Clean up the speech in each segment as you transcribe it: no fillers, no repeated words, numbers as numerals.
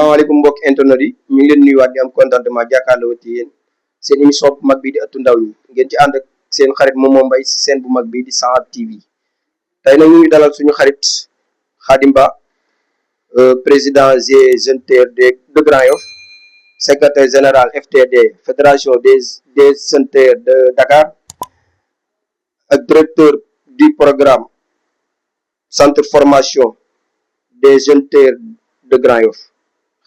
salaamaaleykum mbokk internet yi ñu ngi leen nuyuwaat di am contentement jàkkaarloo ci yéen seen émission bu mag bi di ëttu ndaw ñi ngeen ci ànd ak seen xarit Momo Mbaye si seen bu mag bi di 100 TV tey nag ñu ngi dalal suñu xarit Khadim Ba président des jeunes tailleurs de Grand Yoff secrétaire général FTD fédération des jeunes tailleurs de Dakar ak directeur du programme centre formation des jeunes tailleurs de Grand Yoff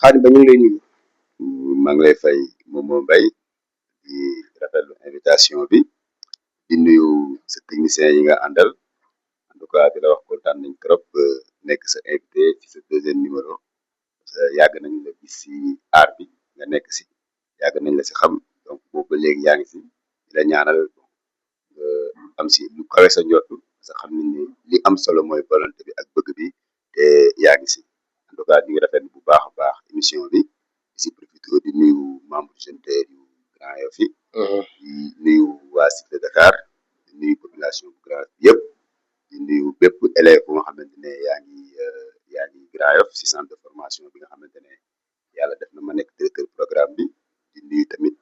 Khadim Ba ñu ngi lay nuyu. maa ngi lay fay Momo Mbaye di rafetlu invitation bi di nuyu sa technicien yi nga àndal en tout cas di la wax kontaan nañ trop nekk sa invité ci sa deuxième numéro yàgg nañ la gis si aar bi nga nekk si yàgg nañ la si xam donc boobu ba léegi yaa ngi si di la ñaanal am si lu kawe sa njott parce que xam nañ ne li am solo mooy volonté bi ak bëgg bi te yaa ngi si en tout cas ñu ngi rafetlu bu baax a baax émission bi si profité di nuyu membre jeune tailleur yu Grand Yoff yi di nuyu waa Cité de Dakar di nuyu population bu Grand Yoff yëpp di nuyu bépp élève bu nga xamante ne yaa ngi Grand Yoff si centre de formation bi nga xamante ne yàlla def na ma nekk directeur programme bi di nuyu tamit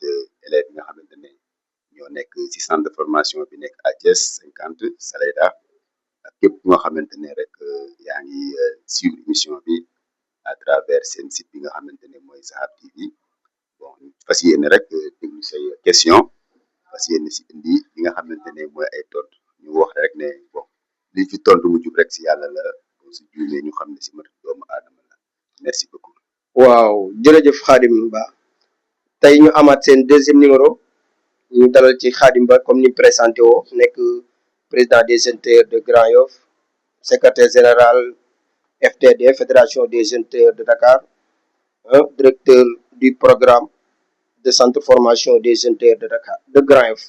élèves yi nga xamante ne ñoo nekk si centre de formation bi nekk à Thiès 50 Saleda ak képp ku nga xamante ne rek yaa ngi suivre émission bi à travers seen site bi nga xamante ne mooy 100 TV bon fas yéene rek déglu say question fas yéene si indi li nga xamante ne mooy ay tontu ñu wax rek ne bon li fi tontu mu jub rek si yàlla la bon si juumee ñu xam ne si matu doomu aadama la merci beaucoup. waaw jërëjëf Khadim Ba tey ñu amaat seen deuxième numéro ñu dalal ci Khadim Ba comme ni présenté woo nekk président des jeunes tailleurs de Grand Yoff secrétaire général FTD fédération des jeunes tailleurs de Dakar directeur du programme de centre formation des jeunes tailleurs de Dakar de Grand Yoff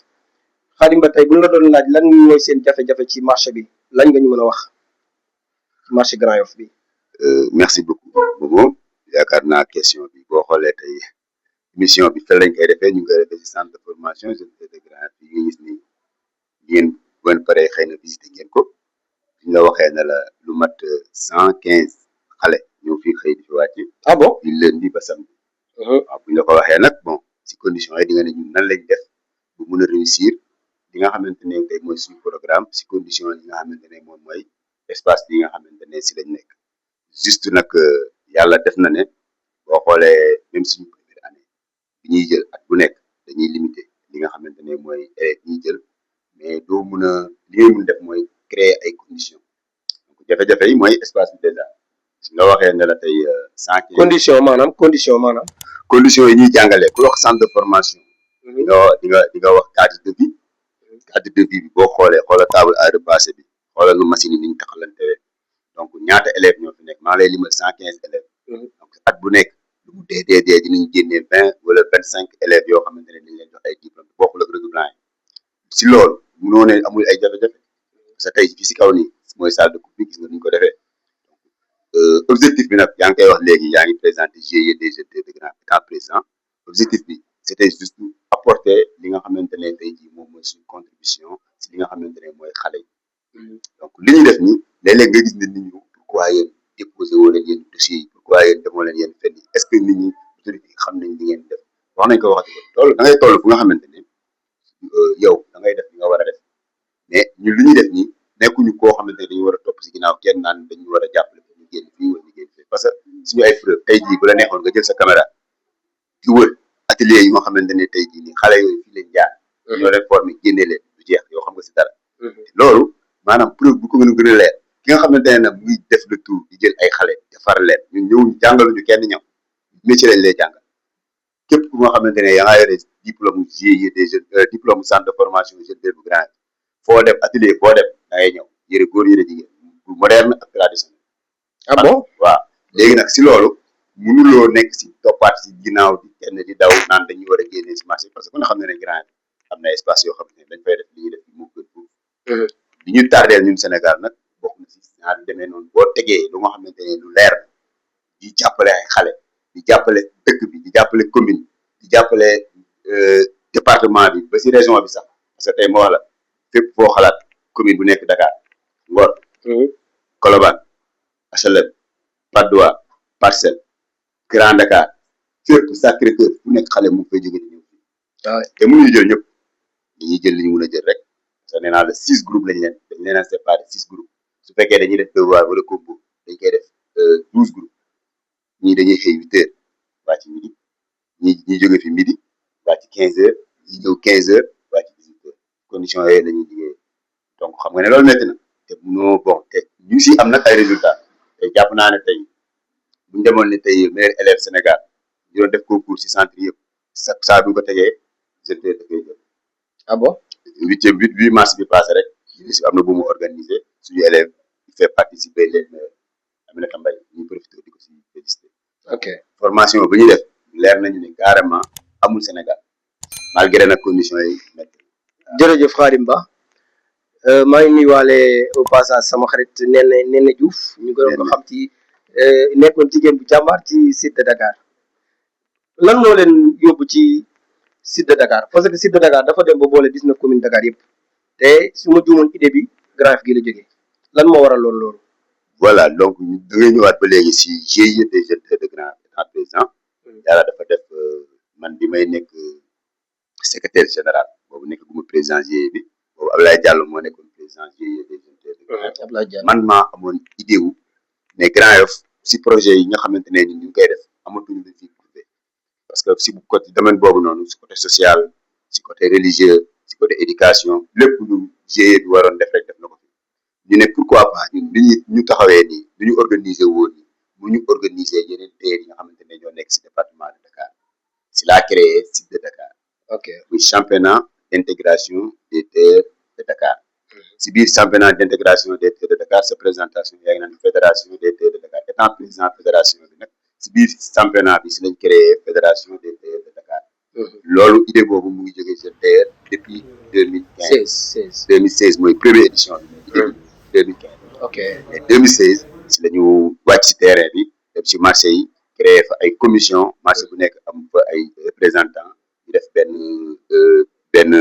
Khadim Ba tey bu ñu la doon laaj lan mooy seen jafe-jafe ci marché bi lañ nga ñu mën a wax ci marché Grand Yoff bi. merci beaucoup Momo yaakaar naa question bi boo xoolee tey émission bi fan lañ koy defee ñu ngi koy defee ci centre de formation jeunes tailleurs de Grand Yoff yi nga gis ni ngeen bu ngeen paree xëy na visité ngeen ko ñu la waxee ne la lu mat 115 xale ñoo fi xëy di fi wàcc. ah bon di lundi ba samedi. waaw bu ñu la ko waxee nag bon si conditions yi di nga ne ñun nan lañ def bu mun a réussir li nga xamante ne tey mooy suñu programme si condition yi nga xamante ne moom mooy espace bi nga xamante ne si lañ nekk juste nag yàlla def na ne boo xoolee même suñu première année bi ñuy jël at bu nekk dañuy limité li nga xamante ne mooy élèves ñuy jël mais doo mun a li ngay mun def mooy créer ay conditions donc jafe-jafe yi mooy espace bi déjà si nga waxee ne la tey 115 condition maanaam conditions yi ñuy jàngalee ku wax centre de formation di nga wax cadre de vie bi boo xoolee xoola table à repasser bi xoolal nu machine yi ni ñu taxalantewee donc ñaata élèves ñoo fi nekk maa ngi lay limal 115 élèves donc at bu nekk lu mu dee dinañ génnee 20 wala 25 élèves yoo xamante ne dañ leen jox ay diplôme bokkul ak redoublant yi si loolu munoo ne amul ay jafe-jafe parce que tey fii si kaw nii mooy salle de coupe bi gis nga ni ñu ko defee objectif bi nag yaa ngi koy wax léegi yaa ngi présenté GIE des jeunes tailleurs de Grand Yoff état président objectif bi c'était juste apporter li nga xamante ne tey jii moom mooy suñu contribution si li nga xamante ne mooy xale yi donc li ñuy def nii léeg-léeg nga gis ne nit ñi pourquoi yéen déposé woo leen yéen dossiers yi pourquoi yéen demoo leen yéen fenn yi est-ce que nit ñi autorité yi xam nañ li ngeen def wax nañ ko waxati ko toll da ngay toll fu nga xamante ne yow da ngay def li nga war a def mais ñun li ñuy def nii nekkuñu koo xamante ne dañu war a topp si ginnaaw kenn naan dañu war a jàppale pour ñu génn fii wala ñu génn fii parce que suñu ay preuve tey jii bu la neexoon nga jël sa caméra di wër atelier yi nga xamante ne tey jii nii xale yooyu fii lañ jaar ñoo leen formé génne leen du jeex yow xam nga si dara loolu maanaam preuve bu ko gën a leer ki nga xamante ne nag muy def le tout di jël ay xale defar leen ñun ñëw jàngaluñu kenn ñëw métier lañ lay jàngal képp ku nga xamante ne yaa ngi yore diplôme GIE des jeunes diplôme centre de formation jeunes tailleurs bu Grand Yoff foo def atelier foo def da ngay ñëw yëre góor yëre jigéen bu moderne ak traditionnel. ah bon waaw léegi nag si loolu mënuloo nekk si toppaat si ginnaaw di kenn di daw naan dañuy war a génnee si marché parce que ku ne xam ne Grand Yoff am na espace yoo xam ne dañ fay def li ñuy def mu gën foofu li ñu tardeel ñun Sénégal nag bokk na si ñaar demee noonu boo tegee lu nga xamante ne lu leer di jàppale ay xale di jàppale dëkk bi di jàppale commune di jàppale département bi ba si région bi sax parce que tey moo wax la fépp foo xalaat commune bu nekk Dakar Ngor Colobane HLM Patte d'Oie Parcelles Grand Dakar fépp Sacré-Cœur fu nekk xale mu ngi fay jóge di ñëw waaw te mënuñu jël ñëpp dañuy jël li ñu mën a jël rek parce que nee naa la 6 groupes lañ leen a séparé 6 groupes su fekkee dañuy def devoir wala concours dañ koy def 12 groupes ñii dañuy xëy 8 heures wàcc midi ñi jóge fi midi wàcc 15 heures ñi ñëw 15 heures wàcc 18 heures conditions yooyu la ñuy liggéey donc xam nga ne loolu métti na te munoo bon te ñu si am nag ay résultats te jàpp naa ne tey bu ñu demoon ne tey meilleur élève Sénégal ñu doon def concours si centre yëpp saa bu ko tegee jeune da koy jël. ah bon 8 mars bi passé rek ministre am na bu mu organisé suñu élève il fait participer les Aminata Mbaye ñu profité di ko si félicité. ok formation bi ñu def leer nañu ne carrément amul Sénégal malgré nag conditions yi métti. jërëjëf Khadim Ba maa ngi nuyuwaale au passage sama xarit Néné Diouf ñu gënoon ko xam ci nekkoon jigéen bu jàmbaar ci site de Dakar lan moo leen yóbbu ci site de Dakar parce que site de Dakar dafa dem ba boole 19 communes Dakar yëpp te su ma juumoon idée bi Grand Yoff gi la jógee lan moo waral loolu. voilà donc da ngay ñëwaat ba léegi si GIE des jeunes de Grand Yoff étant président yàlla dafa def man bi may nekk secrétaire général boobu nekk gu ma président GIE bi boobu Abdoulaye Diallo moo nekkoon président GIE des jeunes de Grand Yoff. Abdoulaye Diallo man maa amoon idée wu ne Grand Yoff si projet yi nga xamante ne ñu ngi koy def amatuñu lu fi prouvé parce que si côté domaine boobu noonu si côté social si côté religieux si côté éducation lépp lu GIE bi waroon def rek def na ko fi ñu ne pourquoi pas ñun ñu taxawee nii du ñu organiser woon nii mu ñu organiser yeneen terres yi nga xamante ne ñoo nekk si département de Dakar si laa créé site de Dakar. ok muy championnat d'intégration des terres de Dakar. si biir championnat d'intégration des terres de Dakar sa présentation yaa ngi naan fédération des terres de Dakar étant président fédération bi nag si biir championnat bi si lañ créé fédération des terres de Dakar. loolu idée boobu mu ngi jógee sa terre depuis 2016 mooy première édition bi. idée bi 2015. ok mais 2016 si la ñu wàcc si terrain bi dem si marché yi créé fa ay commission marché bu nekk am fa ay représentants ñu def benn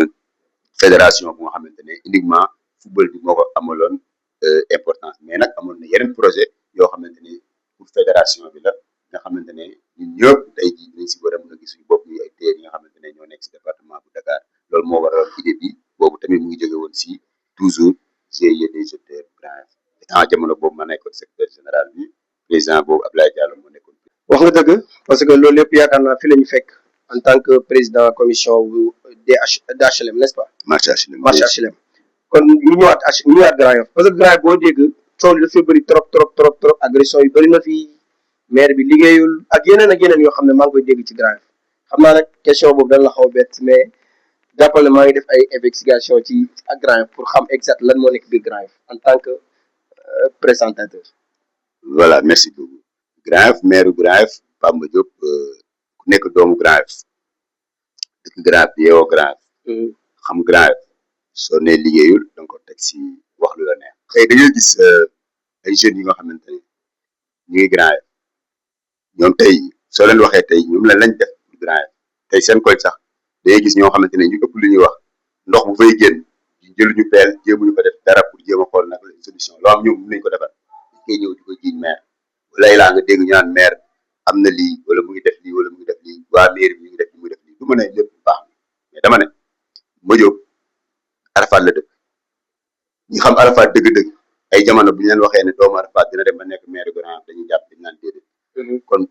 fédération bu nga xamante ne uniquement football bi moo ko amaloon importance mais nag amoon na yeneen projet yoo xamante ne pour fédération bi la nga xamante ne ñun ñëpp tey jii dinañ si war a mën a gis suñu bopp yi ay terres yi nga xamante ne ñoo nekk si département bu Dakar loolu moo waral idée bi boobu tamit mu ngi jóge woon si toujours GIE des jeunes de Grand Yoff étant jamono boobu ma nekkoon secrétaire général bi président boobu Abdoulaye Diallo moo nekkoon. wax nga dëgg parce que loolu lépp yaakaar naa fi la ñu fekk en tant que président commission bu DHLM n'est-ce pas. marché HLM kon ñu ñëwaat Grand Yoff parce que Grand Yoff boo dégg coow li dafay bëri trop agression yu bëri na fi maire bi liggéeyul ak yeneen yoo xam ne maa ngi koy dégg ci Grand Yoff xam naa nag question boobu dañ la xaw a bett mais jàppal ne maa ngi def ay investigation ci ak Grand Yoff pour xam exact lan moo nekk biir Grand Yoff en tant que présentateur. voilà merci beaucoup Grand Yoff maire Grand Yoff Bamba Diop ku nekk doomu Grand Yoff dëkk Grand Yoff yeewoo Grand Yoff xam Grand Yoff soo nee liggéeyul danga ko teg si wax lu la neex xëy da ngay gis ay jeunes yi nga xamante ne ñu ngi Grand Yoff ñoom tey soo leen waxee tey ñoom lañ def Grand Yoff tey seen koy sax da ngay gis ñoo xamante ne ñu ëpp lu ñuy wax ndox bu fay génn jëluñu peel jéemuñu ko def dara pour jéem a xool nag la solution loo am ñoom mën nañ ko defar dañ koy ñëw di ko jiiñ maire wala laa nga dégg ñu naan maire am na lii wala mu ngi def lii wala mu ngi def lii waa maire bi ñu ngi def lii mu def lii du mën a lépp baax mais dama ne ma jóg Arafat la dëkk ñi xam Arafat dëgg-dëgg ay jamono bu ñu leen waxee ne doomu Arafat dina dem ba nekk maire Grand Yoff dañuy jàpp dañ naan déedéet kon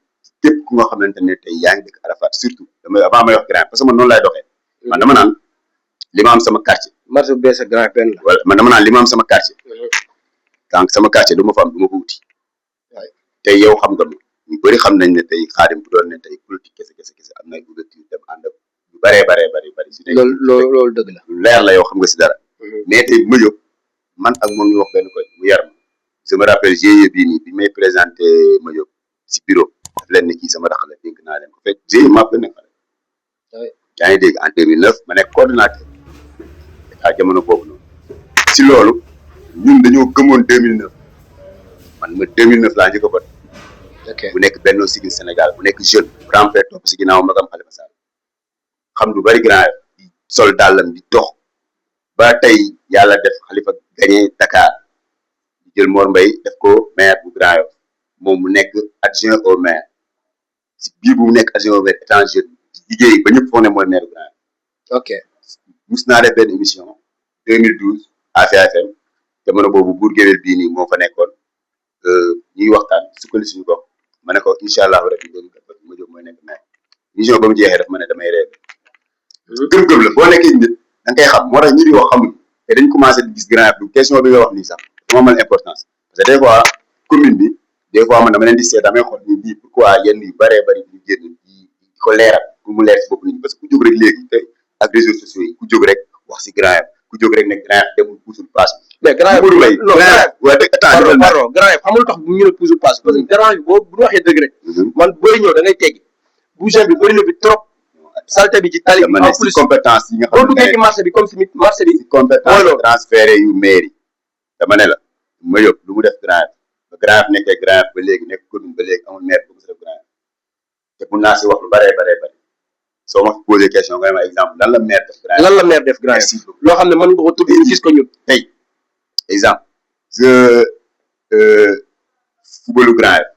képp ku nga xamante ne tey yaa ngi dëkk Arafat surtout damay avant may wax Grand Yoff parce que man noonu laay doxee man dama naan li ma am sama quartier marché bu bees ak Grand Yoff benn la. wala man dama naan li ma am sama quartier donc sama quartier du ma fa am du ma ko wuti tey yow xam nga ñu bëri xam nañ ne tey Khadim bu doon ne tey politique kese am na ouverture dem ànd ak yu bëree si loolu dëgg la lu leer la yow xam nga si dara mais tey ma jóg man ak moom ñu wax benn koy mu yar ma je me rappelle GIE bii nii bi may présenté ma jóg si bureau daf leen ne kii sama rax la dénk naa leen ko fekk GIE maa ko nekk yaa ngi dégg en 2009 ma nekk coordonnateur à jamono boobu noonu si loolu ñun dañoo gëmoon 2009 man ma 2009 laa njëkk a voté bu nekk Benno Siggil Sénégal bu nekk jeune rampé topp si ginnaaw magam Khalifa Sall xam lu bari Grand Yoff di sol dàllam di dox ba tey yàlla def Khalifa gagné Dakar di jël Mor Mbaye def ko maire bu Grand Yoff moom mu nekk adjoint au maire si biir bu mu nekk adjoint au maire étant jeune liggéey ba ñëpp foog ne mooy maire Grand Yoff. ok mus naa def benn émission 2012 AFM jamono boobu buur géwél bii nii moo fa nekkoon ñuy waxtaan sukkali suñu bopp ma ne ko incha allahu rabi 2014 ma jóg mooy nekk maire émission ba mu jeexee daf ma ne damay réew gëm-gëm la boo nekkee nit da nga koy xam moo tax ñi di wax xamuñ te dañ commencé di gis Grand Yoff du question bi nga wax nii sax dama amal importance parce que des fois commune bi des fois man dama leen di seet damay xool ni bii pourquoi yenn yu bëree bëri ñu génn di ko leeral pour mu leer si bopp nit ñi parce que ku jóg rek léegi te ak réseaux sociaux yi ku jóg rek wax si Grand Yoff ku jóg rek ne Grand Yoff demul puusul paas mais Grand Yoff non waaye dëgg pardon Grand Yoff xamul tax ñu ne puusul paas parce que Grand Yoff boo bu ñu waxee dëgg rek man booy ñëw da ngay teggi bougin bi bëri na bi trop salte bi ci tali bi en plus compétence yi nga boo xam duggee ci marché bi comme si marché bi si compétence transféré yu mairie dama ne la ma yóbbu lu mu def Grand Yoff ba Grand Yoff nekkee Grand Yoff ba léegi nekk commune ba léegi amul maire bu ko si def Grand Yoff te mun naa si wax lu bëree bëri soo ma posé question nga ne ma exemple lan la maire def Grand Yoff lan la maire def Grand Yoff loo xam ne mën nga ko tudd gis ko ñun tey exemple footballu Grand Yoff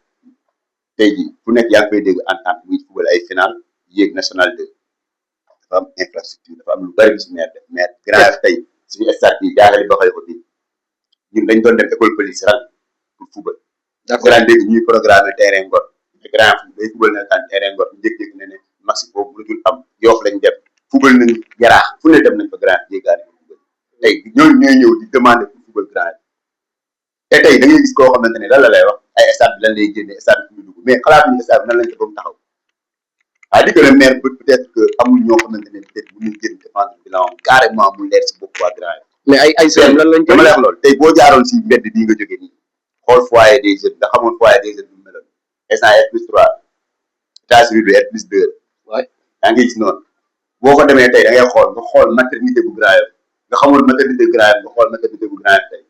tey jii fu nekk yaa ngi koy dégg entente muy football ay final yéeg national 2 dafa am infrastructure dafa am lu bëri bi si maire def maire Grand Yoff tey suñu stade bi jaaxali ba xëy ko bii ñun dañ doon dem école police ran pour football d'accord daan dégg ñuy programme terrain ngor Grand Yoff day football na taan terrain ngor njëkk-njëkk ne ne maxi boobu lu dul am Yoff lañ dem football nañ Yaraax fu ne dem nañ fa Grand Yoff jéggaani pour football tey ñooñu ñooy ñëw di demander pour football Grand Yoff te tey da ngay gis koo xamante ne lan la lay wax ay stade bi lan lay génne stade bi fu muy dugg mais xalaatuñu stade bi nan lañ ko ba mu taxaw ah di que le maire peut-être que amul ñoo xamante ne peut-être bu ñuy génn défendre bilan carrément mu leer si bopp waa Grand Yoff mais ay seen lan lañ dama lay wax loolu tey boo jaaroon si mbedd bii nga jógee nii xool foyer des jeunes nga xamoon foyer des jeunes bu mu meloon instant R+3 États-Unis du R+2 waay yaa ngi gis noonu boo ko demee tey da ngay xool nga xool maternité bu Grand Yoff nga xamoon maternité Grand Yoff nga xool maternité bu Grand Yoff tey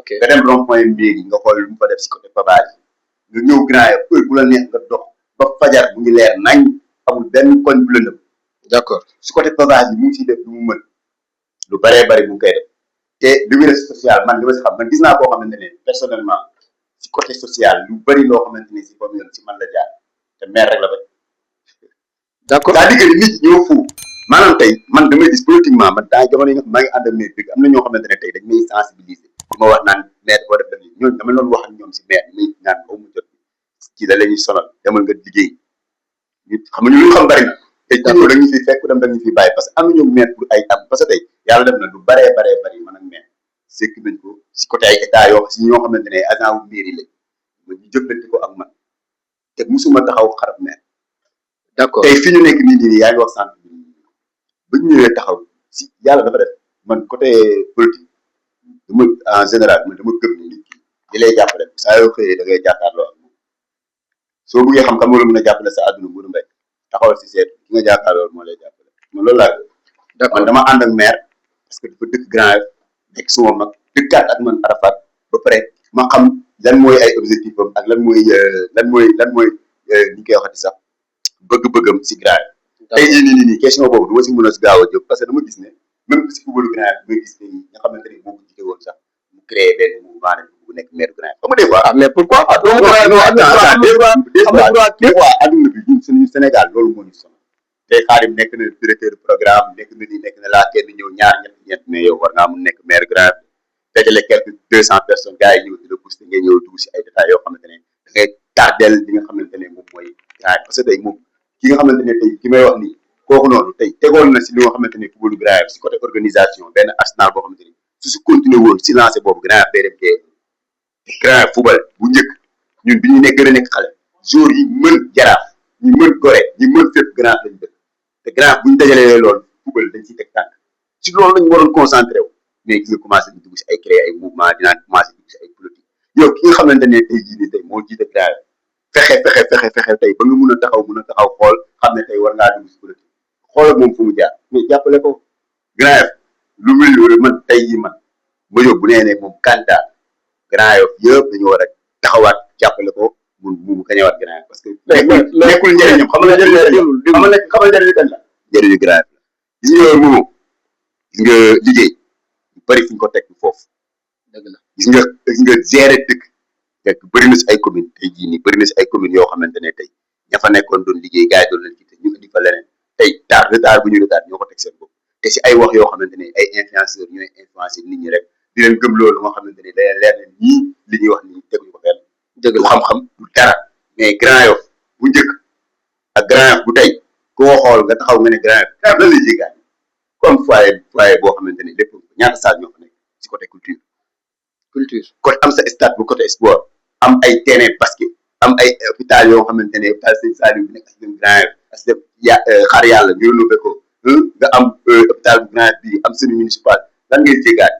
ok nga dem rond point Mbégi nga xool lu mu fa def si côté pavage nga ñëw Grand Yoff heure bu la neex nga dox ba fajar mu ngi leer nañ amul benn koñ bu lëndëm d'accord si côté pavage bi mu ngi siy def lu mu mën lu bëree bëri mu ngi koy def te lu muy def social man li ma si xam man gis naa koo xamante ne personnellement si côté social lu bëri loo xamante ne si boobu yoon si man la jaar te maire rek la ba d'accord c'est-à-dire que nit ñoo fu maanaam tey man damay gis politiquement man daa jamono yi nga xam maa ngi ànd ak maire dëgg am na ñoo xamante ne tey dañ may sensibiliser di ma wax naan maire boo def def ñooñu dama doon wax ak ñoom si maire may naan boo mu jot ci da la ñuy sonal demal nga liggéey ñu xam nga ñu xam bëri na te ci ñëw dañu fiy fekk dem dañu fiy bàyyi parce que am na ñoom maire pour ay am parce que tey yàlla def na lu bëree bëri man ak maire sekk nañ ko si côté ay état yoo si ñoo xamante ne agent wu mairie lañ ma ñu jëflante ko ak man te musuma taxaw xarab maire d'accord tey fi ñu nekk nii yaa ngi wax sant bi ba ñu ñëwee taxaw si yàlla dafa def man côté politique dama en général man dama gëm ne nit ki di lay jàppale saa yoo xëyee da ngay jàkkaarloo ak moom soo bëggee xam moo la mën a jàppale sa àdduna bu mbéy taxawal si seet ki nga jàkkaarloo moo lay jàppale man loolu laa gëm. d'accord man dama ànd ak maire parce que dafa dëkk Grand Yoff nekk suma mag dëkkaat ak man Arafat ba pare ma xam lan mooy ay objectif am ak lan mooy ni koy waxati sax bëgg-bëggam si Grand Yoff tey jii nii question boobu du ma si mën a gaaw a jóg parce que dama gis ne même si footballu Grand Yoff nga gis ne nga xamante ne boo ko jiite woon sax mu créé benn mouvement bu nekk maire Grand Yoff xam nga des fois mais pourquoi pas des fois adduna bi ñun suñu Sénégal loolu moo ñu sonal tey Xaadim nekk na directeur de programme nekk na lii nekk na laa kenn ñëw ñaar ñett mais yow war ngaa mun nekk maire Grand Yoff dajale quelques 200 personnes gars yi ñëw di la booster ngay ñëw dugg si ay détails yoo xamante ne da ngay tardel li nga xamante ne moom mooy Grand Yoff parce que tey moom ki nga xamante ne tey ki may wax nii kooku noonu tey tegoon na si li nga xamante ne footballu Grand Yoff si côté organisation benn arsenal boo xamante ni su continuer woon si lancé boobu Grand Yoff day dem dee Grand Yoff football bu njëkk ñun bi ñu nekk gën a nekk xale jour yi mën Jaraaf ñi mën Gorée ñi mën fépp Grand Yoff lañ dëkk te Grand Yoff bu ñu dajalee loolu football dañ ciy teg tànk si loolu lañ waroon concentré wu mais gis nga commencé di dugg si ay créer ay mouvement dinaa commencé dugg si ay politique yow ki nga xamante ne tey jii nii tey moo jiite Grand Yoff fexe tey ba nga mun a taxaw xool xam ne tey war ngaa dugg si politique xoolal moom fu mu jaar mais jàppale ko Grand Yoff lu muy man tey jii man ma yóbbu bu nee ne moom candidat Grand Yoff yëpp dañu war a taxawaat jàppale ko mu gañewaat Grand Yoff parce que nekkul njëriñam xam nga njëriñu kan la njëriñu Grand Yoff la gis nga moomu gis nga liggéey ñu bëri fi ñu ko teg foofu dëgg la gis nga gérer dëkk fekk bëri na si ay commune tey jii nii bëri na si ay commune yoo xamante ne tey ña fa nekkoon doon liggéey gars yi doon leen quitté ñu indi fa leneen tey retard bu ñu retard ñoo ko teg seen bopp te si ay wax yoo xamante ne ay influenceurs ñooy influencé nit ñi rek di leen gëm loolu nga xamante ne day leer na ñii li ñuy wax nii teguñu ko fenn dëgg du xam-xam du dara mais Grand Yoff bu njëkk ak Grand Yoff bu tey koo xool nga taxaw nga ne Grand Yoff lan lay jéggaani comme foyer boo xamante ne lépp ñaata salle ñoo fa nekk si côté culture côté am sa stade bu côté sport am ay terrain basket am ay hôpital yoo xamante ne hôpital Sëñ Saliou bi nekk si Grand Yoff as xaar yàlla ñu renouvelé ko nga am hôpital bu Grand Yoff bi am semi municipal lan ngay jéggaani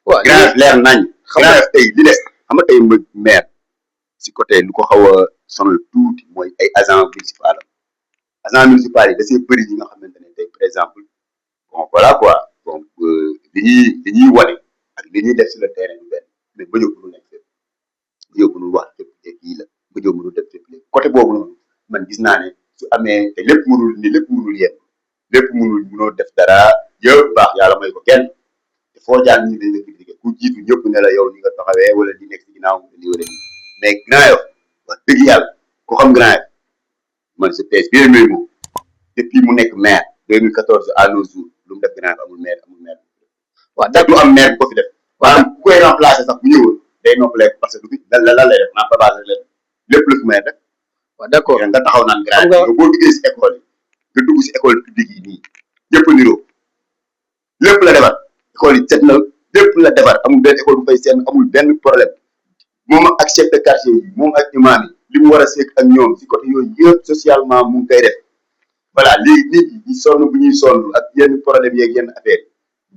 waaw Grand Yoff leer nañ Grand Yoff tey li des xam nga tey maire si côté lu ko xaw a sonal tuuti mooy ay agent municipal yi da see bëri ñi nga xamante ne tey par exemple bon voilà quoi bon li ñuy wane ak li ñuy def sur le terrain du benn mais Mbadiop mënul nekk fépp Mbadiop mënul wax fépp kii la Mbadiop mënul def fépp léegi côté boobu noonu man gis naa ne su amee te lépp mënul yem lépp mënoo def dara yëpp baax yàlla may ko kenn te foo jaar ñi dañ la critiqué ku jiitu ñëpp ne la yow ni nga taxawee wala li nekk si ginnaaw li wala lii mais Grand Yoff wax dëgg yàlla ko xam Grand Yoff man je pèse bien mes mots depuis mu nekk maire 2014 à nos jours lu mu def Grand Yoff amul maire waaw da du am maire bu ko fi def waaw ku koy remplacer sax bu ñëwoon day noppale parce que du fi lan lay def naan papa la lépp la fi maire def waaw d'accord nga taxaw naan Grand Yoff boo duggee si école yi nga dugg si école publique yi nii yëpp niroo lépp la defar école yi set na lépp la defar amul benn école bu fay seen amul benn problème moom ak chef de quartier yi moom ak imam yi li mu war a seq ak ñoom si côté yooyu yëpp socialement mu ngi koy def voilà léegi nit ñi sonn bu ñuy sonn ak yenn problème yeeg yenn affaire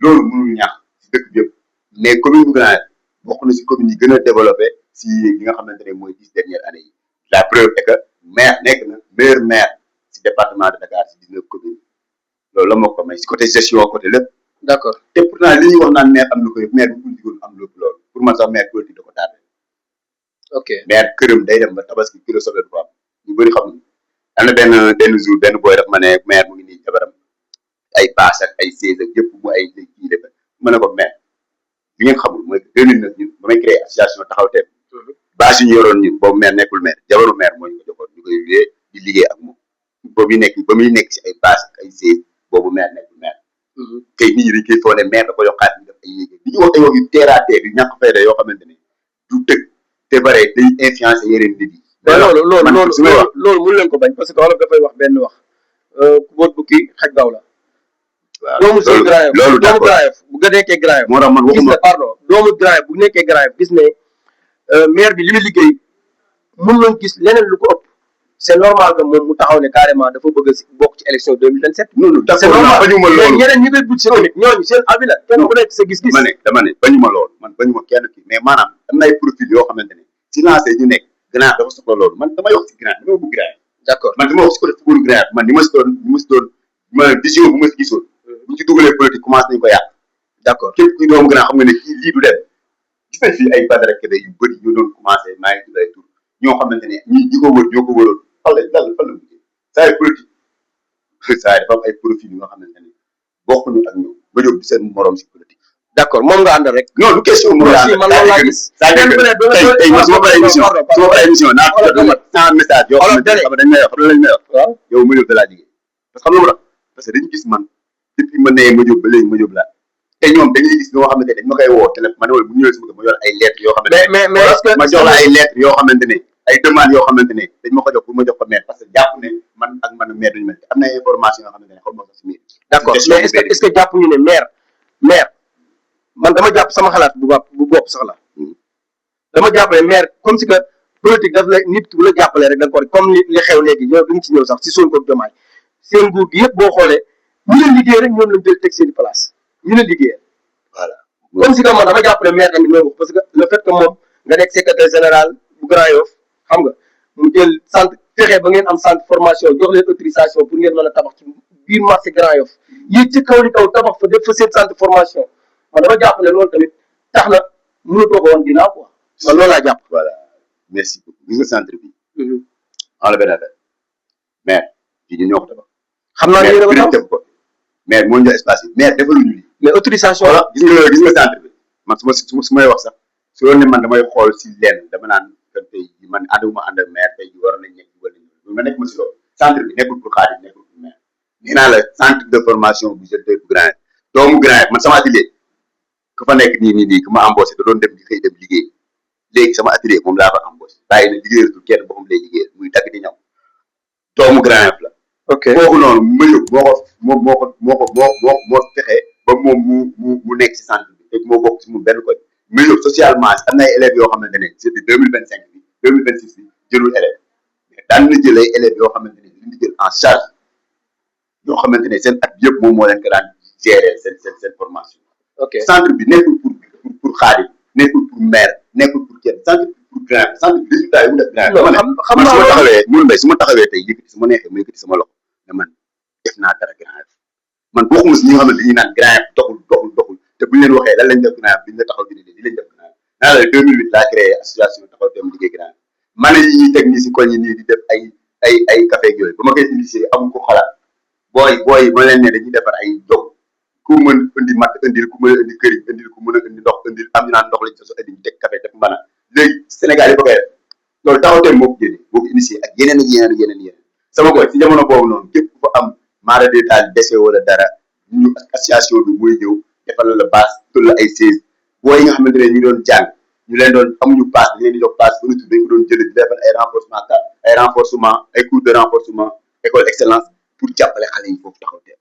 loolu mënul ñaax si dëkk bi yëpp mais commune bu Grand Yoff bokk na si commune yi gën a développé si li nga xamante ne mooy 10 dernières années yi la preuve est que maire nekk na meilleur maire si département de Dakar si 19 communes loolu la moo ko may si côté gestion côté lépp d'accord te pourtant li ñuy wax naan maire am na ko yëpp maire bu politique am lépp loolu pour man sax maire politique da ko tardé ok maire këram day dem ba tabaski kilo soble du ko am ñu bëri xam am na benn jour benn booy daf ma ne maire mu ngi nii jabaram ay bâche ak ay siège ak yëpp mu ay kii def ma ne ko maire li ngeen xamul mooy 2009 ñun ba may créé association taxaw teem bâche yi ñu yoroon ñun boobu maire nekkul maire jabaru maire moo ñu ko joxoon ñu koy wiyee di liggéey ak moom ba muy nekk si ay bâche ak ay siège boobu maire nekkul maire tey nit ñi dañ koy foog ne maire da ko yokkaat ñu def ay yéege li ñu wax ay wax yu terre à terre yu ñàkk fayda yoo xamante ne du tëgg te bare day influencé yeneen nit yi loolu mënu leen ko bañ parce que wolof dafay wax benn wax ku boot bu kii xaj gaaw la waaw doomu seen Grand Yoff doomu Grand Yoff bu nga nekkee Grand Yoff moo tax man waxuma pardon doomu Grand Yoff bu nekkee Grand Yoff gis ne maire bi li muy liggéey mën nañ gis leneen lu ko ëpp c'est normal que moom mu taxaw ne carrément dafa bëgg a bokk ci élection 2027 non c'est normal bañuma loolu ñeneen ñi koy buj si tamit ñooñu seen avis la kenn ku nekk sa gis-gis dama ne bañuma loolu man bañuma kenn kii mais maanaam am na ay profil yoo xamante ne si lancé ñu nekk Grand Yoff dafa soxla loolu man damay wax si Grand Yoff dama bëgg Grand Yoff d'accord man dama wax si côté football Grand Yoff man ni ma si doon ma vision bu ma si gisoon bu ci dugalee politique commencé nañu ko yàq d'accord képp kuy doomu Grand Yoff xam nga ne kii lii du dem gis nañ fii ay Badara Kebe yu bëri ñu doon commencé maa ngi tudd ay tur ñoo xamante ne ñi ko wër ñoo ko wëroon fan la mujjee saa yu politique saa yi dafa am ay profil yoo xamante ne bokkuñu ak ñoom ba jóg seen morom si politique d'accord moom nga àndal rek non du question moom la man loolu laa gis tey ma suma paree émission naa ko dama 100 message yoo xamante ne xam dañ may wax xam lañ may wax waaw yow ma jóg da laa jigéen parce que xam nga lu tax parce que dañu gis man depuis ma nee ma jóg ba léegi ma jóg laa te ñoom dañuy gis ñoo xamante ne dañ ma koy woo téléphone ma ne wala bu ñëwee si ma yor ay lettres yoo xamante ne mais est-ce que ma jox la ay lettres yoo xamante ne ay demandes yoo xamante ne dañ ma ko jox pour ma jox ko maire parce que jàpp ne man ak man maire duñu mel am na ay information yoo xamante ne xaw ma ko si maire d'accord mais est-ce que jàpp ñu ne maire man dama jàpp sama xalaat bu bopp sax la dama jàpp ne maire comme si que politique daf la nit bu la jàppalee rek da nga ko comme li xew léegi ñoo duñ ci ñëw sax si Sonko Diomaye seen nguur gi yëpp boo xoolee ñu leen liggéey rek ñoom lañ jël teg seen place ñu leen liggéeyal voilà comme si que man dama jàpp ne maire tamit ñoo wax parce que le fait que moom nga nekk secrétaire général bu Grand Yoff xam nga mu jël centre fexe ba ngeen am centre formation jox leen autorisation pour ngeen mën a tabax ci biir marché Grand Yoff yéeg ci kaw li kaw tabax fa def fa seen centre formation man dama jàpp ne loolu tamit tax na mënatoo ko woon ginnaaw quoi man loolu laa jàpp. voilà merci beaucoup gis nga centre bi. en la benn affaire maire fii ñu ñoo ko tabax. xam naa ne yéen a ko tabax ko maire moo ñu jox espace bi maire defaluñu lii. mais autorisation la gis nga centre bi man su may wax sax su doon ne man damay xool si lenn dama naan que tey man ànduma ànd ak maire tey ji war nañ nekk wala nga nekk ma si loolu centre bi nekkul pour Khadim nekkul pour maire nee naa la centre de formation bu jeune bu Grand Yoff doomu Grand Yoff man sama atelier ku fa nekk nii ku ma embauché da doon dem di xëy dem liggéey léegi sama atelier moom laa fa embauché bàyyi na liggéeyatul kenn boppam lay liggéeyal muy dagg di ñaw doomu Grand Yoff la. ok kooku noonu Mbëyëb moo fexe ba moom mu nekk si centre bi te moo bokk si mu benn koñ Mbëyëb socialement am na ay élèves yoo xamante ne c'était 2025 bi 2026 bi jëlul élèves mais daan na jël ay élèves yoo xamante ne dañu jël en charge yoo xamante ne seen at yëpp moom moo leen ko daan gérer seen formation. ok centre bi nekkul pour Khadim nekkul pour maire nekkul pour kenn centre bi pour Grand Yoff centre bi résultat yi mu def Grand Yoff. xam man su ma taxawee mun mbay su ma taxawee tey yëkkati su ma neexee ma yëkkati sama loxo ne man def naa dara Grand Yoff man bokkuma si ñi nga xam ne dañuy naan Grand Yoff doxul te bu ñu leen waxee lan lañ def Grand Yoff bi ñu la taxaw di li lañ def Grand Yoff naa la 2008 laa créé association taxaw dem liggéey Grand Yoff man yi ñuy teg nii si koñ yi nii di def ay café ak yooyu ba ma koy initier amul ko xalaat booy ma leen ne dañuy defar ay dog ku mën indi matt indil ku mën a indi këriñ indil ku mën a indi ndox indil am ñu naan ndox lañ sa indi ñu teg café def mbana léegi Sénégal yi ba koy def loolu taxaw teen moo ko génne moo ko initié ak yeneen sama koy si jamono boobu noonu képp ku fa am maara détail dese wala dara ñu association bi mooy ñëw defal la base tul la ay seize booy yi nga xamante ne ñu doon jàng ñu leen doon amuñu passe dañ leen di jox passe ba nutu dañ ko doon jëlee di defal ay renforcement ay cours de renforcement école excellence pour jàppale xale yi foofu taxaw teen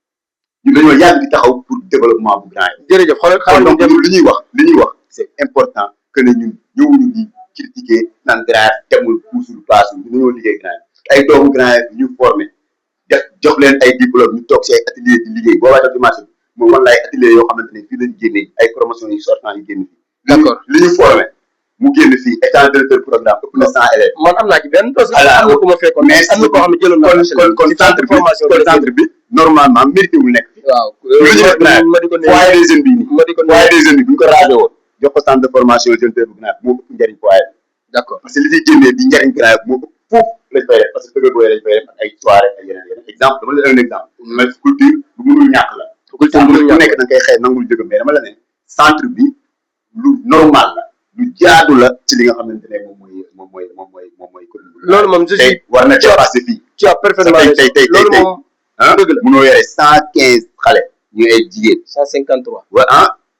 ñu dañoo yàgg di taxaw pour développement bu Grand Yoff. jërëjëf xoolal donc li ñuy wax c'est important que ne ñun ñëwuñu di critiquer naan Grand Yoff demul puusul paasul ñu dañoo liggéey Grand Yoff ay doomu Grand Yoff ñu formé def jox leen ay diplôme ñu toog si ay atelier di liggéey boo waatee ci marché bi moom wan la ay atelier yoo xamante ne fii lañ génnee ay promotion yi sortant yi génn fii. d'accord li ñu formé mu génn fii étant directeur programme ëpp na 100 élèves. man am naa ci benn parce que am na ku ma fekkoon mais am na koo xam ne jëloon naa kon centre bi normalement mérité wul nekk. waaw ma di ko foyer des jeunes bii nii foyer des jeunes bi bu ñu ko rajo woon jox ko centre de formation jeune bu Grand Yoff moo ëpp njëriñ foyer bi. d'accord parce que li fiy génnee di njëriñ Grand Yoff moo ëpp foofu lañ fay def parce que tëgg booy lañ fay def ak ay soirée ak yeneen exemple dama la un exemple. mais culture bu mënul ñàkk la. culture bu nekk da nga koy xëy nangul dëgg mais dama la ne centre bi lu normal la lu jaadu la ci li nga xamante ne moom mooy commune. loolu moom je suis war na dépasser fii. tu as parfaitement raison tey loolu moom dëgg la munoo yore 115 xale ñu ay jigéen. 153. wa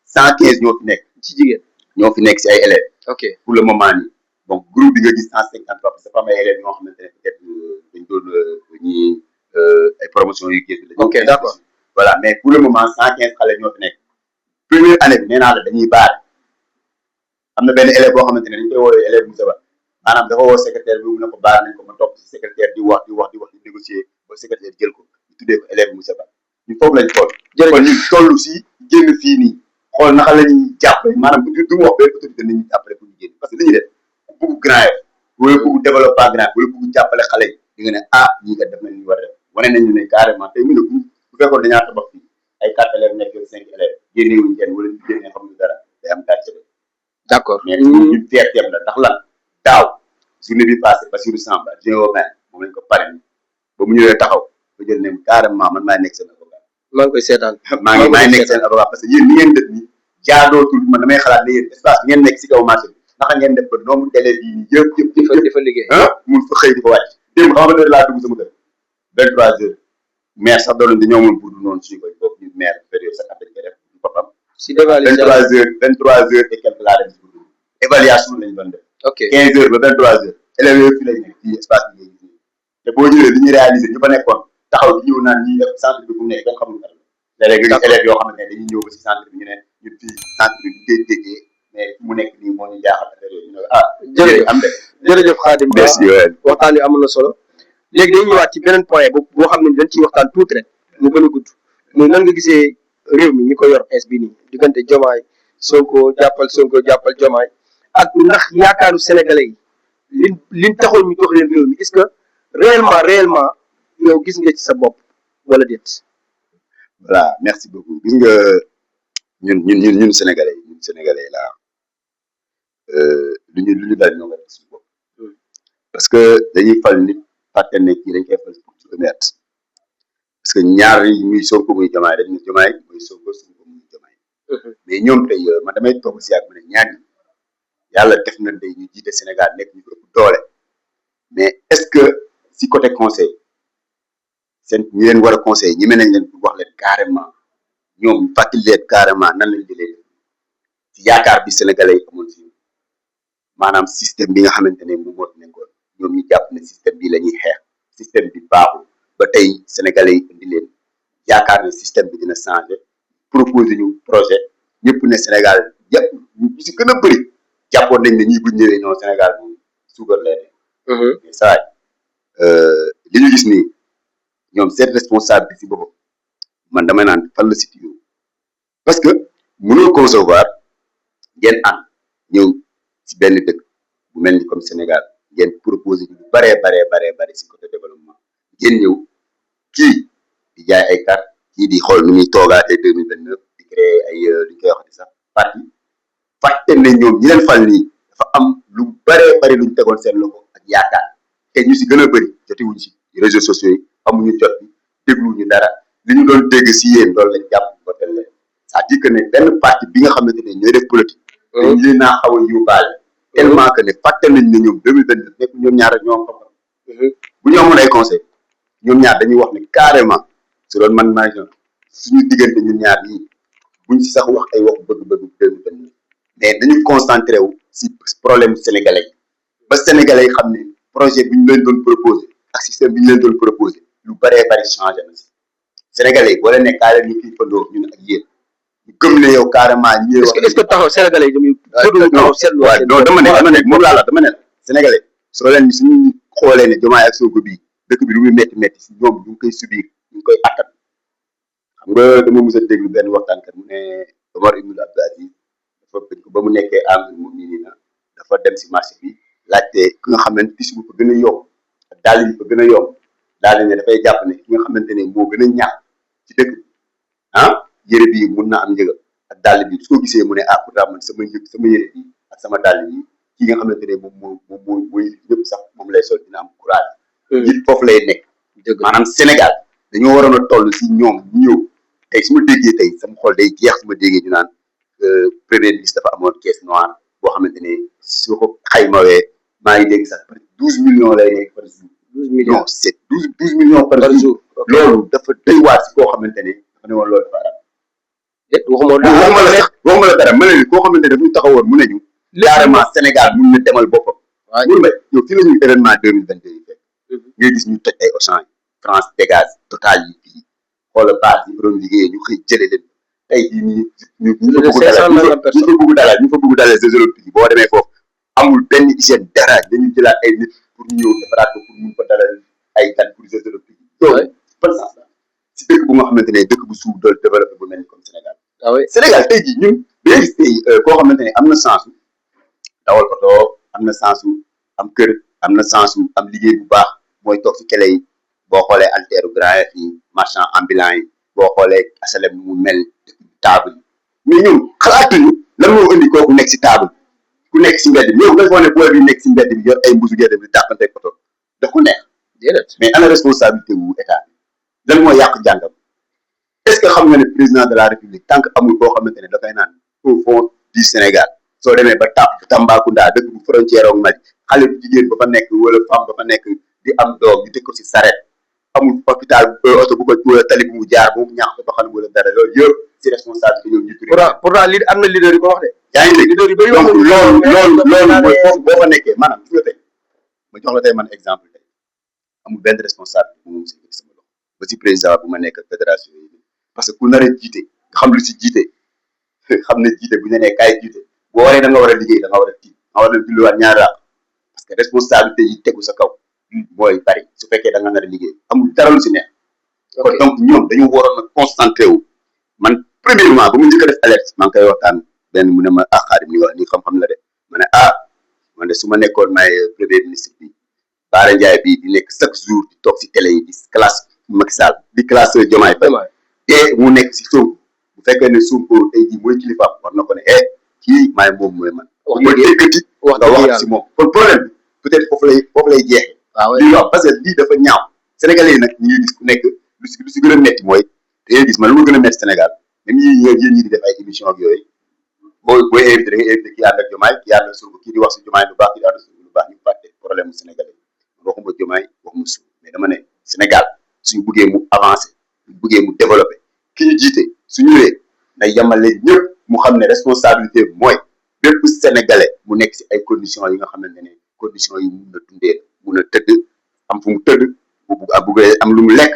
115 ñoo fi nekk. ci jigéen ñoo fi nekk si ay élèves. ok pour le moment nii donc groupe bi nga gis 153 parce que am ay élèves ñoo xamante ne peut-être dañ doon ñii ay promotion yu génn. ok d'accord voilà mais pour le moment 115 xale ñoo fi nekk première année bi nee naa la dañuy baare am na benn élève boo xamante ne dañ koy woowee élève Moussa Ba maanaam dafa woo secrétaire bi mu ne ko baar nañ ko ma topp si secrétaire di wax di négocier ba secrétaire jël ko ñu tuddee ko élève Moussa Ba ñu foofu lañ toll. kon ñu toll si génn fii nii xool naka la ñuy jàppale maanaam du mu wax benn autorité nañu jàppale pour ñu génn parce que li ñuy def bëgg Grand Yoff wala bëgg développement Grand Yoff wala bëgg jàppale xale yi di nga ne ñii kat def nañ ñu war a def wane nañu ne carrément tey mu ne bu fekkoon dañaa tabax fii ay 4 élèves nekk 5 élèves génnewuñ kenn wala ñu génnee xamuñu dara day am gàcce ba. d'accord mais ñun fierté la ndax lan daaw journée bi passé Bassirou Samba géo maire moom lañ ko pare ba mu ñëwee taxaw ba jël ne carrément man maa nekk seen avocat. maa ngi koy seetaan. maa ngi nekk seen avocat parce que yéen li ngeen def nii jaadootul man damay xalaat ne yéen espace bi ngeen nekk si kaw marché bi naka ngeen def ba nombre d'élèves yi yëpp dafa liggéey mun fa xëy di fa wàcc démb xam nga laa dugg sama kër 23 heures maire sax doon dañoo mën pour noonu suñu koy bokk ñu maire période sax dañ koy def boppam si dévaluation 23 heures et quelque laa dem si évaluation lañ doon def. ok 15 heures ba 23 heures élèves yooyu fii lañ nekk fii espace bi ngay gis te boo ñëwee li ñuy réaliser ñu fa nekkoon taxaw di ñëw naan ñii centre bi bu mu nekk kenn xamul dara léeg-léeg nga gis élèves yoo xamante ne dañuy ñëw ba si centre bi ñu ne ñun fii centre bi ñu koy déggee mais fu mu nekk nii moo ñu jaaxal affaire yooyu ñu ne jërëjëf am de jërëjëf Khadim Ba merci waxtaan wi amoon na solo léegi dañuy ñëwaat ci beneen point boo xam ne dañ ciy waxtaan tuuti rek mu gën a gudd muy nan nga gisee réew mi ñi ko yor es bi nii diggante Diomaye Sonko jàppal Diomaye ak ndax yaakaaru sénégalais yi liñ taxoon ñu jox leen réew mi est-ce que réellement yow gis nga ci sa bopp wala déet. voilà merci beaucoup gis nga ñun sénégalais laa lu ñu daal ñoo nga def suñu bopp parce que dañuy fal nit fàtte ne kii dañ koy fal pour juróomi at parce que ñaar yi muy Sonko muy Diomaye dañ ne Diomaye muy Sonko muy Diomaye mais ñoom tey man damay toog si yàgg ma ne ñaar yi yàlla def na tey ñu jiite Sénégal nekk ñu ko ëpp doole mais est-ce que si côté conseil seen ñi leen war a conseil ñi nañ leen pour wax leen carrément ñoom fàttali leen carrément nan lañ jëlee ci yaakaar bi sénégalais yi amoon si maanaam système bi nga xamante ne moom moo fi nekkoon ñoom ñu jàpp ne système bi la ñuy xeex système bi baaxul ba tey sénégalais yi indi leen yaakaar ne système bi dina changer proposer ñu projet ñëpp ne Sénégal yëpp ñu si gën a bëri jàppoon nañ ne ñii buñ ñëwee non Sénégal moom suukar lay ne mais saa li ñu gis nii ñoom seen responsabilité si boppam man damay naan fan la situé parce que mënoo concevoir ngeen ànd ñëw si benn dëkk bu mel ni comme Sénégal ngeen proposé ñu bare si côté développement ngeen ñëw kii di jaay ay carte kii di xool nu muy toogaatee 2029 di créer ay li koy wax di sax parti fàtte ne ñoom ñi leen fal nii dafa am lu bare luñ tegoon seen loxo ak yaakaar te ñu si gën a bëri jotiwuñ si réseaux sociaux yi amuñu jot bi dégluñu dara li ñu doon dégg si yéen loolu lañ jàpp votel leen c'est-à-dire que ne benn parti bi nga xamante ne ñooy def politique dañ leen naa xaw a yóbbaale tellement que ne fàtte nañ ne ñoom 2029 nekk ñoom ñaar ak ñoom xam bu ñu amoon ay conseil ñoom ñaar dañuy wax ne carrément su doon man maa suñu diggante ñun ñaar ñii buñ si sax wax ay wax bëgg-bëgg 2029 mais dañu concentré wu si problème sénégalais yi ba sénégalais yi xam ne projet bi ñu leen doon proposé ak système bi ñu leen doon proposé lu bari changé na si sénégalais yi boo leen ne kaay ñu kii fandoo ñun ak yéen ñu gëm ne yow carrément ñi wax est-ce que taxaw sénégalais yi dañuy taxaw seetlu non dama ne moom laa la dama ne sénégalais soo leen suñu xoolee ne Diomaye ak Sonko bii dëkk bi lu muy métti si ñoom ñu ngi koy subir ñu ngi koy attan xam nga dama mos a déglu benn waxtaankat mu ne Omar Ibn Abdou Aziz dafa bëgg ba mu nekkee am moom nii na dafa dem si marché bi laajte ki nga xamante tissu bu ko gën a yomb ak dàll yi ko gën a yomb daal ne dafay jàpp ne ki nga xamante ne moo gën a ñàkk ci dëkk bi yëre bii mun na am njëgam ak dàll bi su ko gisee mu ne pourtant man sama yëre bi ak sama dàll yi ki nga xamante ne moom mooy ñëpp sax moom lay sol dina am courage it foofu lay nekk maanaam Sénégal dañoo waroon a toll si ñoom ñu ñëw tey su ma déggee tey sama xol day jeex su ma déggee ñu naan premier ministre dafa amoon caisse noire boo xamante ne su ko xaymawee maa ngi dégg sax peut être 12 millions lay nekk par jour 12 millions non c'est 12 millions par jour loolu dafa doy waar si koo xamante ne dafa ne woon loolu dafa arab waxuma la dara ma ne koo xamante ne dafa taxawoon mu ne ñu carrément Sénégal mun na demal boppam mun ma yow fii la ñuy événement 2022 yi fekk ngay gis ñu toj ay Auchan France dégage Total yi fii xoola base yi doon liggéeyee ñu xëy jële leen tey jii nii ñu fa bëgg dalal Jeux olympiques yi boo demee foofu amul benn hygiène dara dañuy jëlaat ay nit pour ñu ñëw defaraat ko pour mun fa dalal ay gan pour Jeux olympiques yi loolu ban sens la si dëkk bu nga xamante ne dëkk bu suuf dool développé bu mel ni comme Sénégal Sénégal tey jii ñun day gis tey koo xamante ne am na chance dawal oto am na chance am kër am na chance am liggéey bu baax mooy toog si kele yi boo xoolee alteeru grand yi marchand ambulant yi boo xoolee asalem mu mel table mais ñun xalaatuñu lan moo indi kooku nekk si table ku nekk si mbedd bi yow nga foog ne booy bi nekk si mbedd bi yor ay mbusu gerte bi tàqante oto da ko neex mais ana responsabilité wu état bi lan moo yàq jàngam est-ce que xam nga ne président de la république tant que amul koo xamante ne dafay naan au fond du Sénégal soo demee ba Tambacounda dëkk bu frontière ak Mali xale bu jigéen ba fa nekk wala femme ba fa nekk di am doom ñu teg ko si saret amul hôpital oto bu ko wala tali bu mu jaar bu mu ñaax ba xam wala dara loolu yëpp si responsabilité yow ñu pourtant li am na leader yi ko wax de yaa ngi dégg leader yi bëri donc loolu mooy foofu boo fa nekkee maanaam gis nga tey ma jox la tey man exemple tey amul benn responsabilité bu mu si sama loxo ba si président bu ma nekk fédération yi parce que ku nar a jiite nga xam lu si jiite xam ne jiite bu ñu nee kaay jiite boo waree da nga war a liggéey da nga war a tiit nga war a julliwaat ñaari raak parce que responsabilité yi tegu sa kaw mooy bari su fekkee da nga nar a liggéey amul dara lu si neex kon donc ñoom dañu waroon a concentré wu man premièrement ba mu njëkk a def alerte maa ngi koy waxtaan benn mu ne ma Xaadim ni wax ni xam-xam la de ma ne man de su ma nekkoon may premier ministre bi Bara Ndiaye bii di nekk chaque jour di toog si télé yi di classe Macky Sall di classe Diomaye Faye te mu nekk si Sonko bu fekkee ne Sonko tey jii mooy kilifa war na ko ne kii maay moom mooy man ma déggati nga wax si moom kon problème bi peut-être foofu lay jeexee lii wax parce que lii dafa ñaaw sénégalais yi nag ñu ngi gis ku nekk lu si gën a metti mooy da ngay gis man lu ma gën a metti Sénégal même yéen ñi di def ay émission ak yooyu booy invité da ngay invité kii ànd ak Diomaye kii ànd ak Sonko kii di wax si Diomaye lu baax kii di ànd ak Sonko lu baax ñu fàtte problème mu sénégalais waxuma Diomaye waxuma Sonko mais dama ne Sénégal suñu buggee mu avancer suñu buggee mu développer ki ñu jiite su ñëwee na yemale ñëpp mu xam ne responsabilité bi mooy bépp sénégalais mu nekk si ay conditions yi nga xamante ne conditions yi mun a dundee mun a tëdd am fu mu tëdd bu am lu mu lekk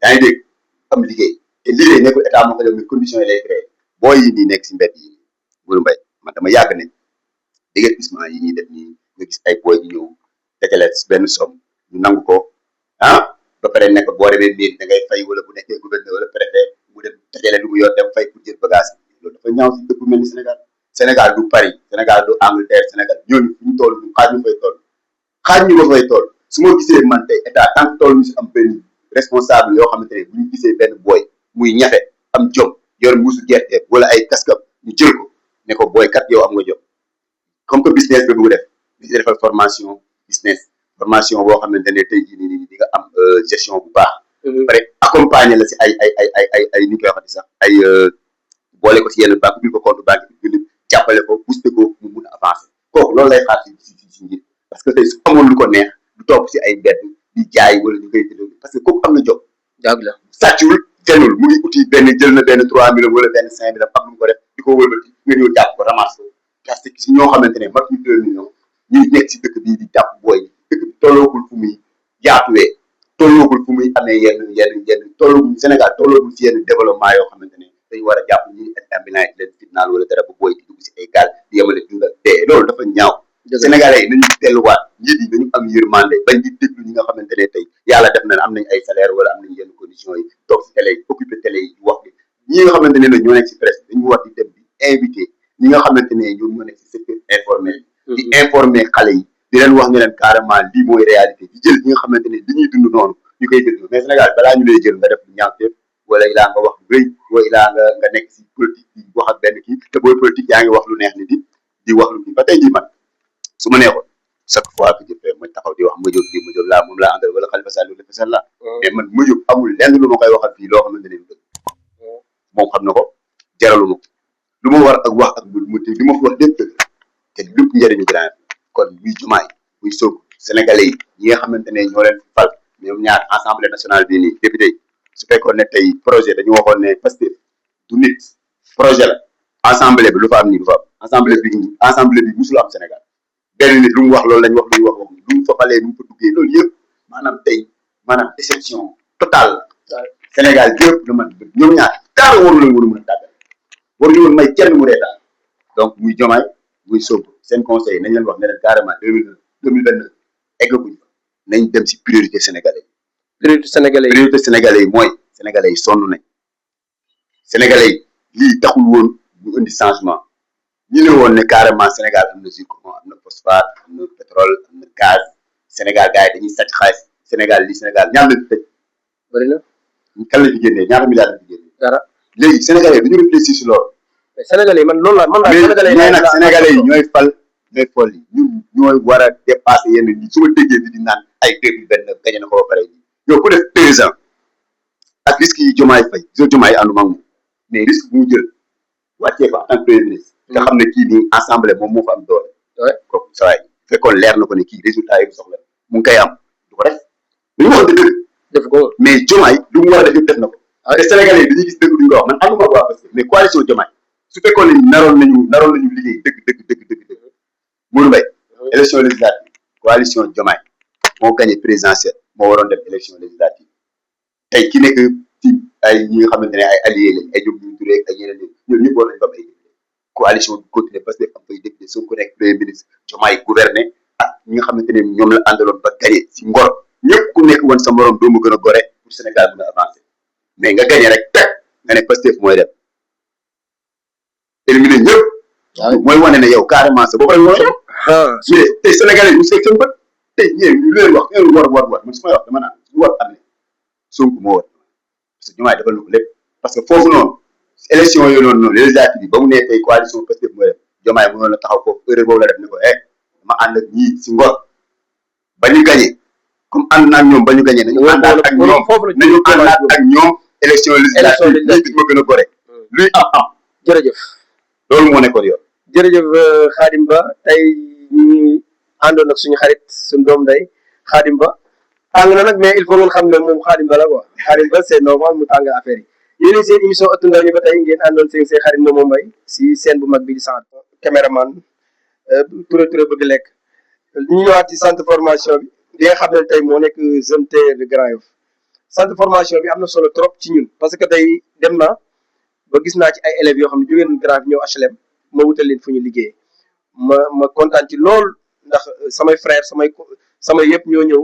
yaa ngi dégg am liggéey te liggéey nekkul état moo ko def mais conditions yi lay créé booy yi nii nekk si mbedd yi Modou Mbaye man dama yàgg ne déguerpissement yi ñuy def nii nga gis ay booy yi ñëw dajale benn somme ñu nangu ko ba pare nekk boo demee mairie da ngay fay wala bu nekkee gouverneur wala préfet mu dem dajale lu mu yor dem fay pour jël bagage loolu dafa ñaaw si dëkk bu mel ni Sénégal du Paris Sénégal du Angleterre Sénégal ñooñu fu ñu toll ñu xaaj ñu ba fay toll su ma gisee man tey état tant que toll ñu si am benn responsable yoo xamante ne bu ñu gisee benn booy muy ñafe am jom yor mbuusu gerte wala ay kaskam ñu jël ko ne ko booy kat yow am nga jom comme que business bi bëgg def di defal formation business formation boo xamante ne tey jii nii di nga am gestion bu baax. pare accompagner la si ay ni koy waxati sax ay boole ko si yenn banque bi ko compte banque bi jàppale ko booster ko mu mun a avancer kooku loolu lay xaar si njiit parce que tey su amoon lu ko neex du topp si ay mbedd di jaay wala ñu koy tëddee parce que kooku am na job. jaag la sàccul fenul mu ngi uti benn jël na benn 3 millions wala benn 5 millions am lu mu ko def di ko wëlbati nga ñëw jàpp ko ramasse ko parce que si ñoo xamante ne mag ñu 2 millions ñuy nekk si dëkk bii di jàpp booy dëkk bi tolloogul fu muy yaatuwee tolloogul fu muy amee yenn tolloogul Sénégal tolloogul si yenn développement yoo xamante ne dañu war a jàpp ñi ambulance leen fitnaal wala dara ba booy di dugg si ay gaal di yemale dundal te loolu dafa ñaaw Sénégalais yi nañu delluwaat njiit yi dañu am yërmande bañ di déglu ñi nga xamante ne tey yàlla def na am nañ ay salaire wala am nañ yenn conditions yi toog si télé yi occupé télé yi wax bi ñi nga xamante ne ñoo nekk si presse dañu war di dem di invité ñi nga xamante ne ñoom ñoo nekk si secteur informel di informer xale yi di leen wax ne leen carrément lii mooy réalité di jël ñi nga xamante ne li ñuy dund noonu ñu koy déglu mais Sénégal balaa ñu lay jël nga def lu ñaaw tépp wala ilaa nga wax lu rëy wala ilaa nga nekk si politique di wax ak benn kii te booy politique yaa ngi wax lu neex ni di wax lu kii ba tey jii man su ma neexoon chaque fois que jëfee ma taxaw di wax ma jóg laa moom laa àndal wala Khalifa Sall la mais man ma jóg amul lenn lu ma koy waxal fii loo xamante ne dëgg moom xam na ko jaralu ma ko lu ma war ak wax ak mu li ma fi wax lépp dëgg te lépp njëriñu grand kon muy Diomaye muy Sonko sénégalais yi ñi nga xamante ne ñoo leen fal ñoom ñaar assemblée nationale bii nii député yi su fekkoon ne tey projet dañu waxoon ne parce que du nit projet la assemblée bi lu fa am nii du fa am assemblée bi musul am Sénégal benn nit lu mu wax loolu lañ wax lu ñu wax lu mu fa falee lu mu fa duggee loolu yëpp maanaam déception totale Sénégal yëpp lu man ñoom ñaar dara waru leen war a mën a tàggal waruñu woon may kenn mu reetaan donc muy Diomaye muy Sonko seen conseil nañ leen wax ne leen carrément 2029 eggaguñ fa nañ dem si priorité sénégalais yi mooy sénégalais yi sonn nañ sénégalais yi lii taxul woon ñu indi changement ñu ne woon ne carrément Sénégal am na zircon am na phosphate am na pétrole am na gaz Sénégal gars yi dañuy sàcc xaalis Sénégal ñaar lañ fi tëj bëri na kan la fi génnee ñaata milliards la fi génnee dara léegi sénégalais dañu réfléchir si loolu sénégalais man loolu la man nag sénégalais yi ñooy fal ñooy fol yi ñun ñooy war a dépasser yenn ñi su ma déggee bi di naan ay 2029 gañe na ko ba pare yow ku def 2 ans ak risque yi Diomaye Faye Diomaye ànduma ak moom mais risque bu mu jël wàccee ko en tant que premier ministre nga xam ne kii nii assemblée moom moo fa am doole kooku saa waay fekkoon leer na ko ne kii résultat yi soxla mu ngi koy am du ko def lu ñu waxoon dëgg def ko mais Diomaye lu mu war a def yëpp def na ko te sénégalais yi dañuy gis dëgg duñ ko wax man ànduma ko waa parce que mais coalition Diomaye su fekkoon ne naroon nañu liggéey dëgg Modou Mbaye élection législative coalition Diomaye moo gagné présidentielle moo waroon def élection législative tey ki nekk ci ay ñi nga xamante ne ay alliés lañ ay ñoom ñu turee ak ñeneen ñoom ñëpp war nañ ko am ay coalition bi continuer parce que am fay député soo ko nekk premier ministre Diomaye gouverner ak ñi nga xamante ne ñoom la àndaloon ba gagné si ngor ñëpp ku nekk woon sa morom doo ma gën a gore pour Sénégal mën a avancer mais nga gagné rek teg nga ne Pastef mooy dem éliminer ñëpp mooy wane ne yow carrément sa bopp rek mooy mais tey sénégalais yi ñu seeg seen bët tey ñeen ñu leen wax ngeen war man su may wax dama naan su war amee Sonko moo war parce que Diomaye defal na ko lépp parce que foofu noonu élection yooyu noonu législative bi ba mu nee tey coalition Pastef mooy def Diomaye mënoon na taxaw foofu erreur boobu la def ne ko dama ànd ak ñii si ngor ba ñu gagné comme ànd naa ak ñoom ba ñu gagné nañu àndaat ak ñoom élection législative ñii ma gën a gore luy am jërëjëf loolu moo nekkoon yoon jërëjëf Khadim Ba tey ñu àndoon ak suñu xarit suñu doom day Khadim Ba tàng na nag mais il faut ngeen xam ne moom Khadim Ba la quoi Khadim Ba c'est normal mu tàng affaire yi yéen seen émission ëttu ndaw ñi ba tey ngeen àndoon seen xarit Momo Mbaye si scène bu mag bi di sant caméraman Touré bëgg lekk ñu ñëwaat ci centre formation bi nga xam ne tey moo nekk zone T de Grand Yoff centre formation bi am na solo trop ci ñun parce que tey dem na ba gis naa ci ay élèves yoo xam ne jógee nañu Grand Yoff ñëw HLM ma wutal leen fu ñu liggéey ma kontaan ci lool ndax samay frère samay yëpp ñoo ñëw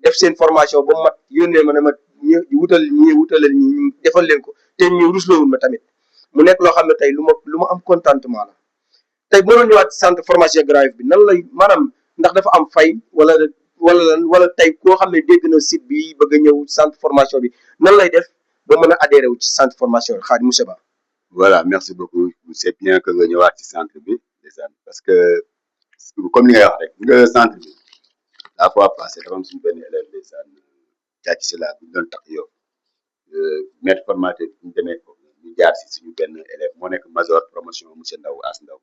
def seen formation ba mu mat yónnee ma ne ma ñu wutalal ñi defal leen ko te ñu rusloowul ma tamit mu nekk loo xam ne tey lu ma am contentement la tey bu doon ñëwaat centre formation Grand Yoff bi nan lay maanaam ndax dafa am fay wala tey koo xam ne dégg na site bi bëgg a ñëw centre formation bi nan lay def ba mën a adhéré wu ci centre formation bi Khadim monsieur Ba. voilà merci beaucoup c'est bien que nga ñëwaat ci centre bi parce que comme li ngay wax rek nga centre bi la fois passée dafa am suñu benn élève ndeysaan càcc si la bu ñu doon tax yow maître formateur bi ñu demee ko ñu jaar si suñu benn élève moo nekk major promotion monsieur Ndaw As Ndaw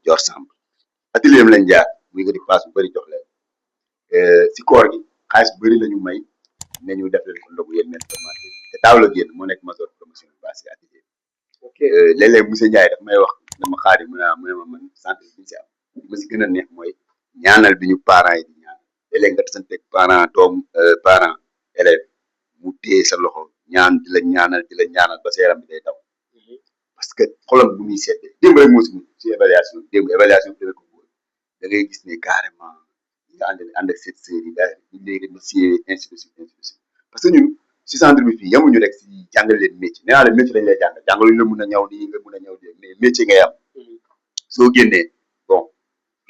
Dior Samb atelier am lañ jaar muy nga di passe bu bëri jox leen si koor gi xaalis bu bëri la ñu may ne ñu def leen ko ndogu yéen maître formateur te daaw la génn moo nekk major promotion bi passé atelier léeg-léeg monsieur Ndiaye daf may wax dama xaari mu ne ma man santé bi si am li ma si gën a neex mooy ñaanal bi ñu parents yi di ñaanal léeg-léeg nga tasanteeg parent élève mu téye sa loxo ñaan di la ñaanal ba sa yaram bi day daw parce que xolam bu muy seetee démb rek moo si évaluation démb évaluation bi ko da ngay gis ne carrément nga ànd ak cette série daal ñu léegi ma siyee ainsi de suite parce que ñun si centre bi fii yamuñu rek si jàngal leen métier nee naa la métier lañ lay jàngaluñu la mun a ñaw nii nga mun a ñaw di mais métier ngay am soo génnee bon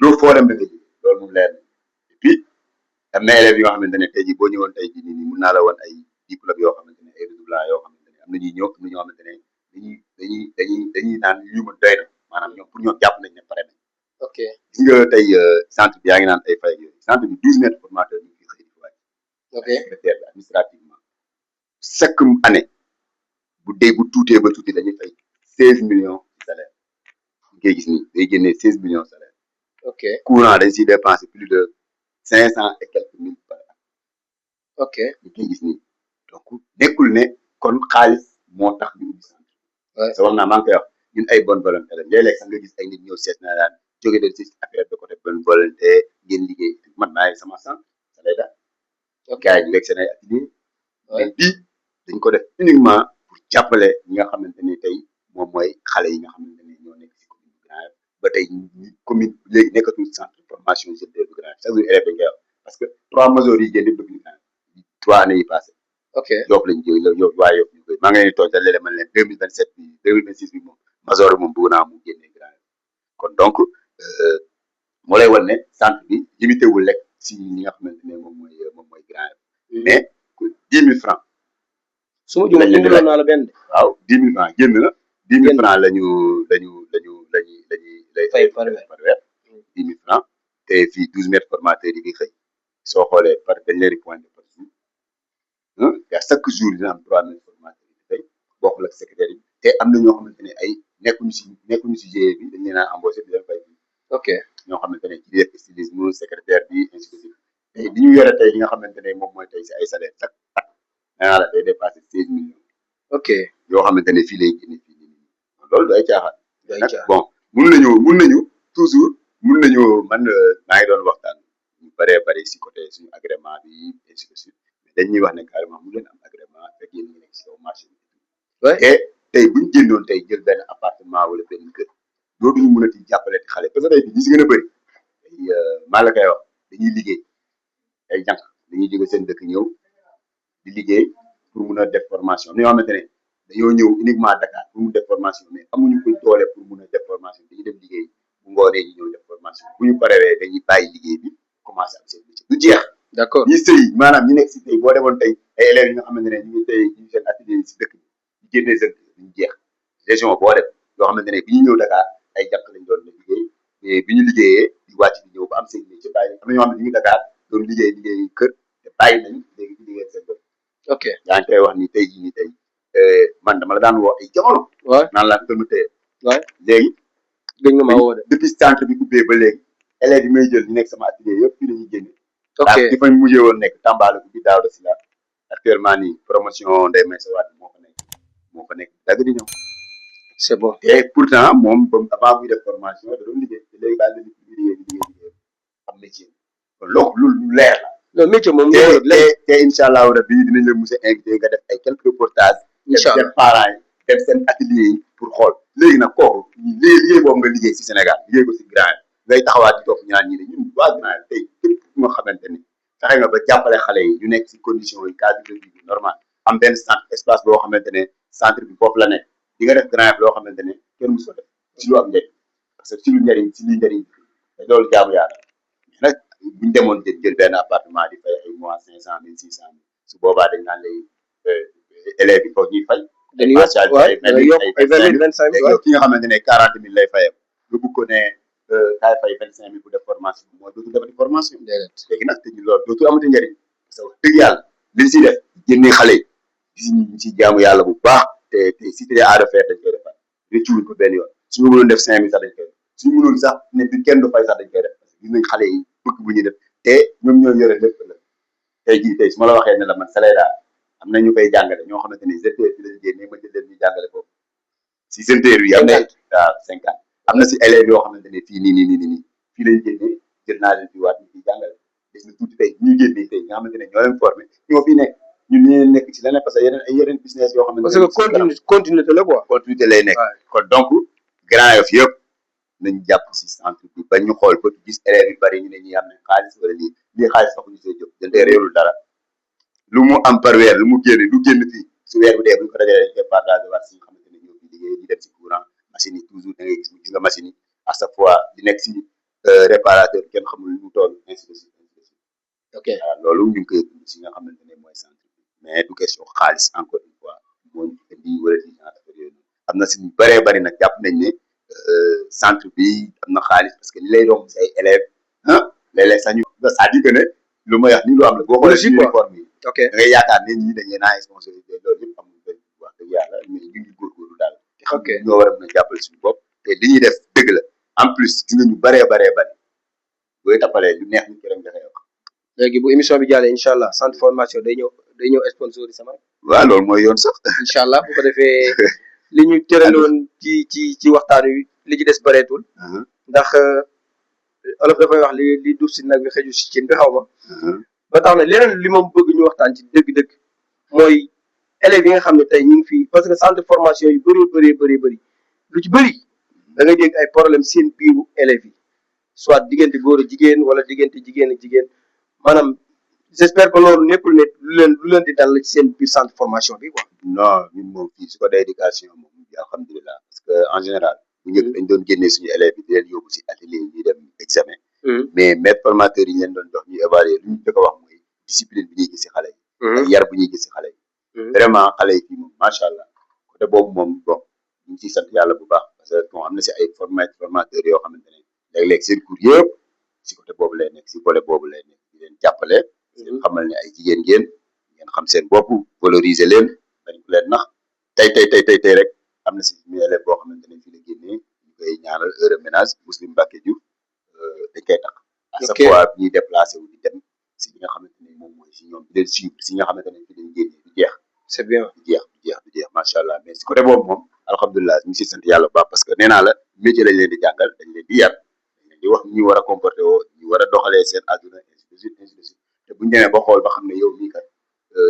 loolu foo dem da nga ji loolu moom leer na et puis am na élèves yoo xamante ne tey jii boo ñëwoon tey jii nii mun naa la woon ay diplôme yoo xamante ne ay redoublants yoo xamante ne am na ñuy ñëw am na ñoo xamante ne dañuy naan yu ma doy na maanaam ñoom pour ñoom jàpp nañ ne pare nañ. ok gis nga tey centre bi yaa ngi naan ay fay yooyu centre bi 12 maîtres formateurs ñu ngi fi xëy di waaj. ok secrétaire bi administrativement chaque année bu tuutee ba tuuti dañuy fay 16 millions de salaire ngay gis ni day génnee 16 millions de salaire. ok courant dañ siy dépenser plus de 500 et quelques mille par an. ok ñu koy gis nii donc nekkul ne kon xaalis moo tax ñu ubbi centre. sa wax naa maa ngi koy wax ñun ay bonne volonté la léeg-léeg sax nga gis ay nit ñëw seet na daan jóge leen si affaire de côté bonne volonté ngeen liggéey man maa ngi sama centre ça lay daal. gars yi ñu lekk seen ay atelier mais bii dañ ko def uniquement pour jàppale ñi nga xamante ne tey moom mooy xale yi nga xamante ne ñoo nekk si commune bu Grand Yoff ba tey commune léegi nekkatul centre de formation jeune bu Grand Yoff chaque jour élève dañ koy wax parce que 3 majors yi génn dëkk ñu Grand Yoff 3 années yi passé ok Yoff lañ jógee la Yoff waaye Yoff ñu koy maa ngi leen di toog léeg-léeg man leen 2027 bi 2026 bi moom major bi moom bëgg naa mu génnee Grand Yoff kon donc moo lay wan ne centre bi limité wul rek si ñi nga xamante ne moom mooy Grand Yoff mais 10 000 francs su ma juumee naa la benn waaw 10 000 francs génn na 10 000 francs lañu fay par weer 10 000 francs te fii 12 maîtres formateurs yi ngi xëy soo xoolee par dañ leen di pointé par jour y a chaque jour dina am 3 maîtres formateurs yi tey bokkul ak secrétaire yi te am na ñoo xamante ne ay nekkuñu si GIE bi dañ leen a embauché di leen fay ok ñoo xamante ne ci def stylisme secrétaire bi ainsi de suite tey li ñu yore tey yi nga xamante ne moom mooy tey si ay salaire chaque at nee naa la day dépassé 16 millions. ok yoo xamante ne fii lay génne fii nii loolu day caaxaan. day nag caaxaan bon mun nañu toujours man maa ngi doon waxtaan ñu bëree bëri si côté suñu agrément bi ainsi de suite mais dañuy wax ne carrément mu leen am agrément fekk yéen ñu nekk si kaw marché bi. te tey buñ jëndoon tey jël benn appartement wala benn kër dootuñu mën a ti jàppale ti xale parce que tey ñi si gën a bëri tey maa la koy wax dañuy liggéey ay jànq dañuy jóge seen dëkk ñëw di liggéey pour mun a def formation am na yoo xamante ne dañoo ñëw uniquement Dakar pour mun def formation mais amuñu ko doole pour mun a def formation dañuy dem liggéey bu ngoonee ñu ñëw def formation bu ñu parewee dañuy bàyyi liggéey bi commencé am seen métier du jeex. d'accord ñi sëy maanaam ñi nekk si tey boo demoon tey ay élèves yi nga xamante ne ñu ngi tey ñu seen atelier si dëkk bi ñu génnee seen duñu jeex région boo dem yoo xamante ne bi ñu ñëw Dakar ay jànq lañ doon liggéey mais bi ñu liggéeyee di wàcc di ñëw ba am seen métier bàyyi am na ñoo xam ne ñu ngi Dakar doon liggéey kër te bàyyi nañ léegi di liggéey seen bopp. ok yaa ngi koy wax ni tey jii nii tey man dama la daan woo ay jamono. waaw naan laa gën a téye. waaw léegi. dégg nga maa woo de depuis centre bi ubbee ba léegi élèves yi may jël ñu nekk sama atelier yëpp fii la ñuy génne ok ki fañ mujjee woon nekk Tamba la bi daaw de si la actuellement nii promotion Ndeye Meyssa Wade moo fa nekk dagg di ñëw c'est bon. te pourtant moom comme avant muy def formation da doon liggéey te léegi daal di liggéey am métier kon loolu lu leer la. non métier moom te ñëwul ak te te incha allah rabi dinañ la mos a invité nga def ay quelques reportages. incha allah dem parents yi dem seen atelier yi pour xool léegi nag kooku liggéey boobu nga liggéey si Sénégal liggéey ko si Grand ngay taxawaat di toog ñu naan ñi ne ñun waa Grand tey képp ku nga xamante ni fexe nga ba jàppale xale yi ñu nekk si condition yi cadre de vie normal am benn centre espace boo xamante ne centre bi foofu la nekk di nga def Grand loo xamante ne kenn musu ko def si lu am njëriñ parce que si lu njëriñ si luy njëriñ te loolu jaamu yàlla mais nag buñ demoon jël benn appartement di fay ay mois 500 000 600 000 su boobaa dañ naan lay élèves yi foog ñuy fay. dañuy yokk waaw dañuy yokk ay 20 000 25 000 yow ki nga xamante ne 40 000 lay fayam nga bëgg ko ne kaay fay 25 000 pour def formation mooy dootul defati formation. léegi nag te ñu loolu dootul amati njëriñ parce que wax dëgg yàlla liñ siy def génne xale yi ñu si jaamu yàlla bu baax te si te aada faire dañ koy defar rëccuwuñ ko benn yoon suñu mënoon def 5 000 sax dañ koy def suñu mënoon sax ne bi kenn du fay sax dañ koy def parce que gis nañ xale yi bëgg bu ñuy def te ñoom ñoo yore lépp la tey jii tey su ma la waxee ne la man Sénégal am na ñu koy jàngale ñoo xamante ni ZTE bi lañ génnee ma jël leen ñu jàngale foofu si ZTE yi am na waaw 50 am na si élèves yoo xamante ne fii nii fii lañ génnee jël naa leen fi waat ñu fiy jàngale des na tuuti tey ñu génnee tey nga xamante ne ñoo leen formé ñoo fi nekk ñun ñu nekk ci leneen parce que yeneen business yoo xamante ne parce que continuité la quoi continuité lay nekk kon donc Grand Yoff yëpp nañ jàpp si centre bi ba ñu xool ba gis élèves yu bari ñu ne ñi am nañ xaalis wala lii xaalis taxuñu see jóg jëndee réerul dara lu mu am par weer lu génn fii su weer bu dee bu ñu ko dajalee dañ koy partagé waat si nga xamante ne ñoo fi liggéey di dem si courant machine yi toujours da ngay gis nga machine yi à chaque fois di nekk si réparateur kenn xamul lu mu toll ainsi de suite ok waaw loolu ñu ngi koy dund si nga xamante ne mooy centre bi mais du question xaalis encore une fois moo ñu indi wala di genre affaire yooyu am na si ñu bëree bëri nag jàpp nañ ne centre bi am na xaalis parce que li lay romb si ay élèves ah léeg-léeg sax ñu c'est-à-dire que ne lu may wax ni lu am la boo xoolee si uniforme yi ok da ngay yaakaar ne ñii dañ leen a sponsorisé loolu yëpp amul benn wax dëgg yàlla mais ñu ngi góorgóorlu daal te xam ne ñoo war a mën a jàppale suñu bopp te li ñuy def dëgg la en plus gis nga ñu bëree bëri booy tappalee lu neex ñu ki rek nga koy wax léegi bu émission bi jàllee incha allah centre formation day ñëw sponsorisé sama waaw loolu mooy yoon sax incha allah bu ko defee li ñu tëraloon ci waxtaan wi li ci des bëreetul ndax olof dafay wax li duuf si nag bi xëju si cin bi xaw ma ba tax na leneen li moom bëgg ñu waxtaan ci dëgg-dëgg mooy élèves yi nga xam ne tey ñu ngi fii parce que centre formation yu bëri lu ci bëri da ngay dégg ay problème seen biiru élèves yi soit diggante góor a jigéen wala diggante jigéen ak jigéen maanaam j'espère que loolu nekkul ne lu leen di dal ci seen biir centre formation bi quoi. non ñun moom fii su ko dee éducation moom alhamdulilah parce que en général bu njëkk dañ doon génnee suñu élèves yi di leen yóbbu si atelier yi ñuy dem examen mais maître formateur yi ñu leen doon jox ñuy évaluer lu ñu njëkk a wax mooy discipline bi ñuy gis si xale yi ak yar bu ñuy gis si xale yi vraiment xale yi fii moom macha allah côté boobu moom bon ñu ngi ciy sant yàlla bu baax parce que bon am na si ay formateurs yoo xamante ne léeg-léeg seen cours yëpp si côté boobu lay nekk si volet boobu lay nekk di leen jàppale seen xamal ne ay jigéen ngeen xam seen bopp valoriser leen dañ ko leen nax tey rek am na si suñu élève boo xamante ne fii la génnee ñu koy ñaanal heure ménage Muslim Mbacke Diouf dañ koy tax à chaque fois ñuy déplacé wu di dem si li nga xamante ne moom mooy si ñoom di leen suivre si nga xamante ne fii lañ génnee du jeex c'est bien du jeex macha allah mais si côté boobu moom alhamdulilah ñu si sant yàlla bu baax parce que nee naa la métier lañ leen di jàngal dañ leen di yar dañ leen di wax ñu war a comporté woo ñu war a doxalee seen àdduna ainsi de suite te buñu demee ba xool ba xam ne yow mii kat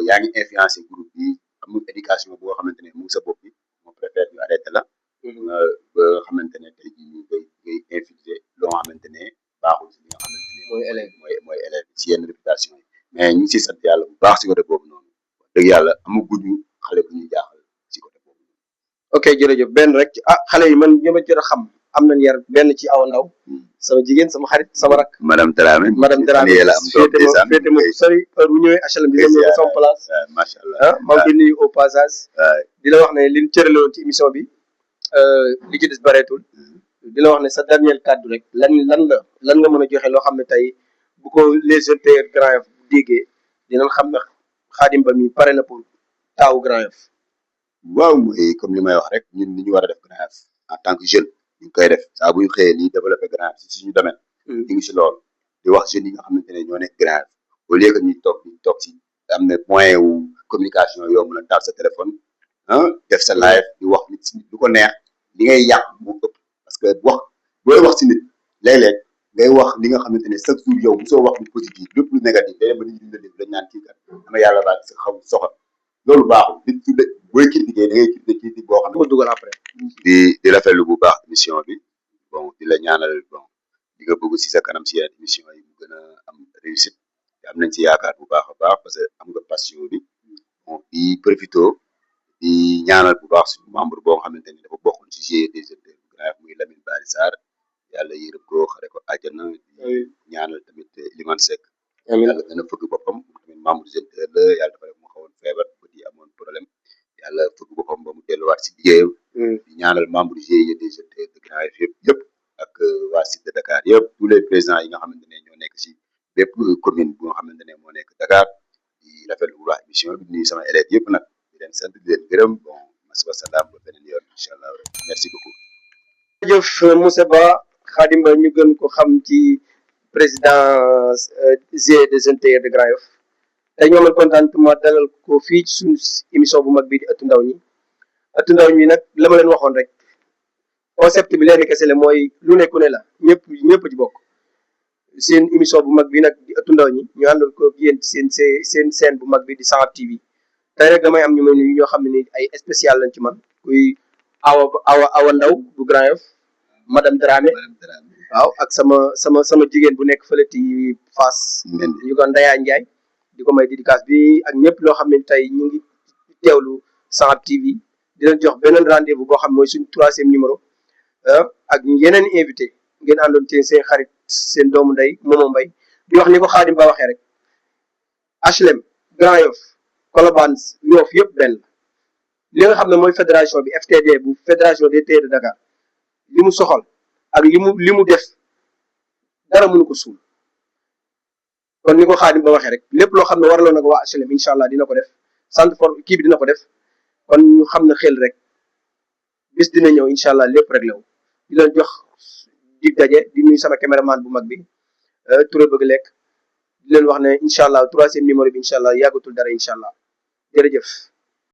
yaa ngi influencé groupe bi amul éducation boo xamante ne mu ngi sa bopp bi moo préfère ñu arrêté la ba nga xamante ne tey jii ñu ngay infiltré loo xamante ne baaxul si li nga xamante ne mooy élève si yenn réputation yi mais ñu ngi siy sant yàlla bu baax si côté boobu noonu wax dëgg yàlla amaguñu xale bu ñuy jaaxal si côté boobu noonu ok jërëjëf benn rek xale yi man ñi ma jot a xam am nañ yar benn ci awa ndaw sama jigéen sama xarit sama rak madame Dramé la am féete ma sori heure bu ñëwee HLM dina ñëw sama place macha allah maa ngi koy nuyu au passage di la wax ne liñ cërale woon ci émission bi li ci des bareetul di la wax ne sa dernier kàddu rek lan nga mën a joxe loo xam ne tey bu ko les jeunes Grand Yoff déggee dinañ xam ne Khadim Ba mi pare na pour taawu Grand Yoff waaw mooy comme li may wax rek ñun li ñu war a def Grand Yoff en tant que jeune ñu ngi koy def saa bu ñu xëyee nii développé Grand Yoff si suñu domaine ñu ngi si loolu di wax jeunes yi nga xamante ne ñoo nekk Grand Yoff au lieu que ñuy toog si am na moyen wu communication yoo mën a taal sa téléphone def sa live di wax nit si nit lu ko neex li ngay yàq moo ëpp parce que booy wax si nit léeg-léeg ngay wax li nga xamante ne chaque jour yow mosoo wax lu positif lépp lu négatif day dem ba nit ñi la dégg dañ naan kii kat ama yàlla baal sa xaw soxal loolu baaxul nit su de booy critiquer da ngay critiquer critique boo xam ne ko dugal après di rafetlu bu baax émission bi bon di la ñaanal bon di nga bëgg si sa kanam si yeneen émission yi mu gën a am réussite te am nañ ci yaakaar bu baax a baax parce que am nga passion bi bon di profito di ñaanal bu baax suñu membre boo xamante ni dafa bokkoon ci GIE des jeunes bu Grand Yoff muy Lamine Bari Sarr yàlla yërëm ko xare ko àjjana di ñaanal tamit Limane Seck yàlla gën a fëgg boppam tamit membre jeune la yàlla dafa def mu xawoon feebar ba di amoon problème yàlla fëgg boppam ba mu delluwaat si liggéeyam di ñaanal membre GIE des jeunes de Grand Yoff yëpp ak waa site de Dakar yëpp tous les présidents yi nga xamante ne ñoo nekk si bépp commune bu nga xamante ne moo nekk Dakar di rafetlu bu baax émission bi nuyu sama élèves yëpp nag di leen sant di leen gërëm bon masiba salaam ba beneen yoon incha allah merci beaucoup. jërëjëf Moussa Ba Khadim Ba ñu gën ko xam ci président GIE des jeunes de Grand Yoff tey ñoo amal contentement dalal ko fii ci suñu émission bu mag bii di ëttu ndaw ñi nag la ma leen waxoon rek concept bi leen kese la mooy lu nekku ne la ñëpp ci bokk seen émission bu mag bi nag di ëttu ndaw ñi ñu àndal ko yéen seen scène bu mag bi di Sahab TV tey rek damay am ñu may nuyu ñoo xam ne ni ay spécial lañ ci man kuy awa ndaw bu Grand Yoff madame Dramé waaw ak sama jigéen bu nekk fële ci Fass ñu ko Ndaya Ndiaye di ko may dédicace bi ak ñëpp loo xam ne tey ñu ngi teewlu Sahab TV di leen jox beneen rendez-vous boo xam mooy suñu 3e numéro ak yeneen invité ngeen àndoon ci seen xarit seen doomu ndey Momo Mbaye di wax ni ko Khadim Ba waxee rek HLM Grand Yoff Colobane Yoff yëpp benn li nga xam ne mooy fédération bi FTD bu fédération des tailleurs de Dakar li mu soxal ak li mu def dara mënu ko suul kon ni ko Khadim Ba waxee rek lépp loo xam ne waraloon na ko waa HLM incha allah dina ko def centre for kii bi dina ko def kon ñu xam ne xel rek bis dina ñëw incha allah lépp rek la di leen jox dig daje di nuyu sama caméraman bu mag bi Touré bëgg lekk di leen wax ne incha allah 3e numéro bi incha allah yàggatul dara incha allah jërëjëf.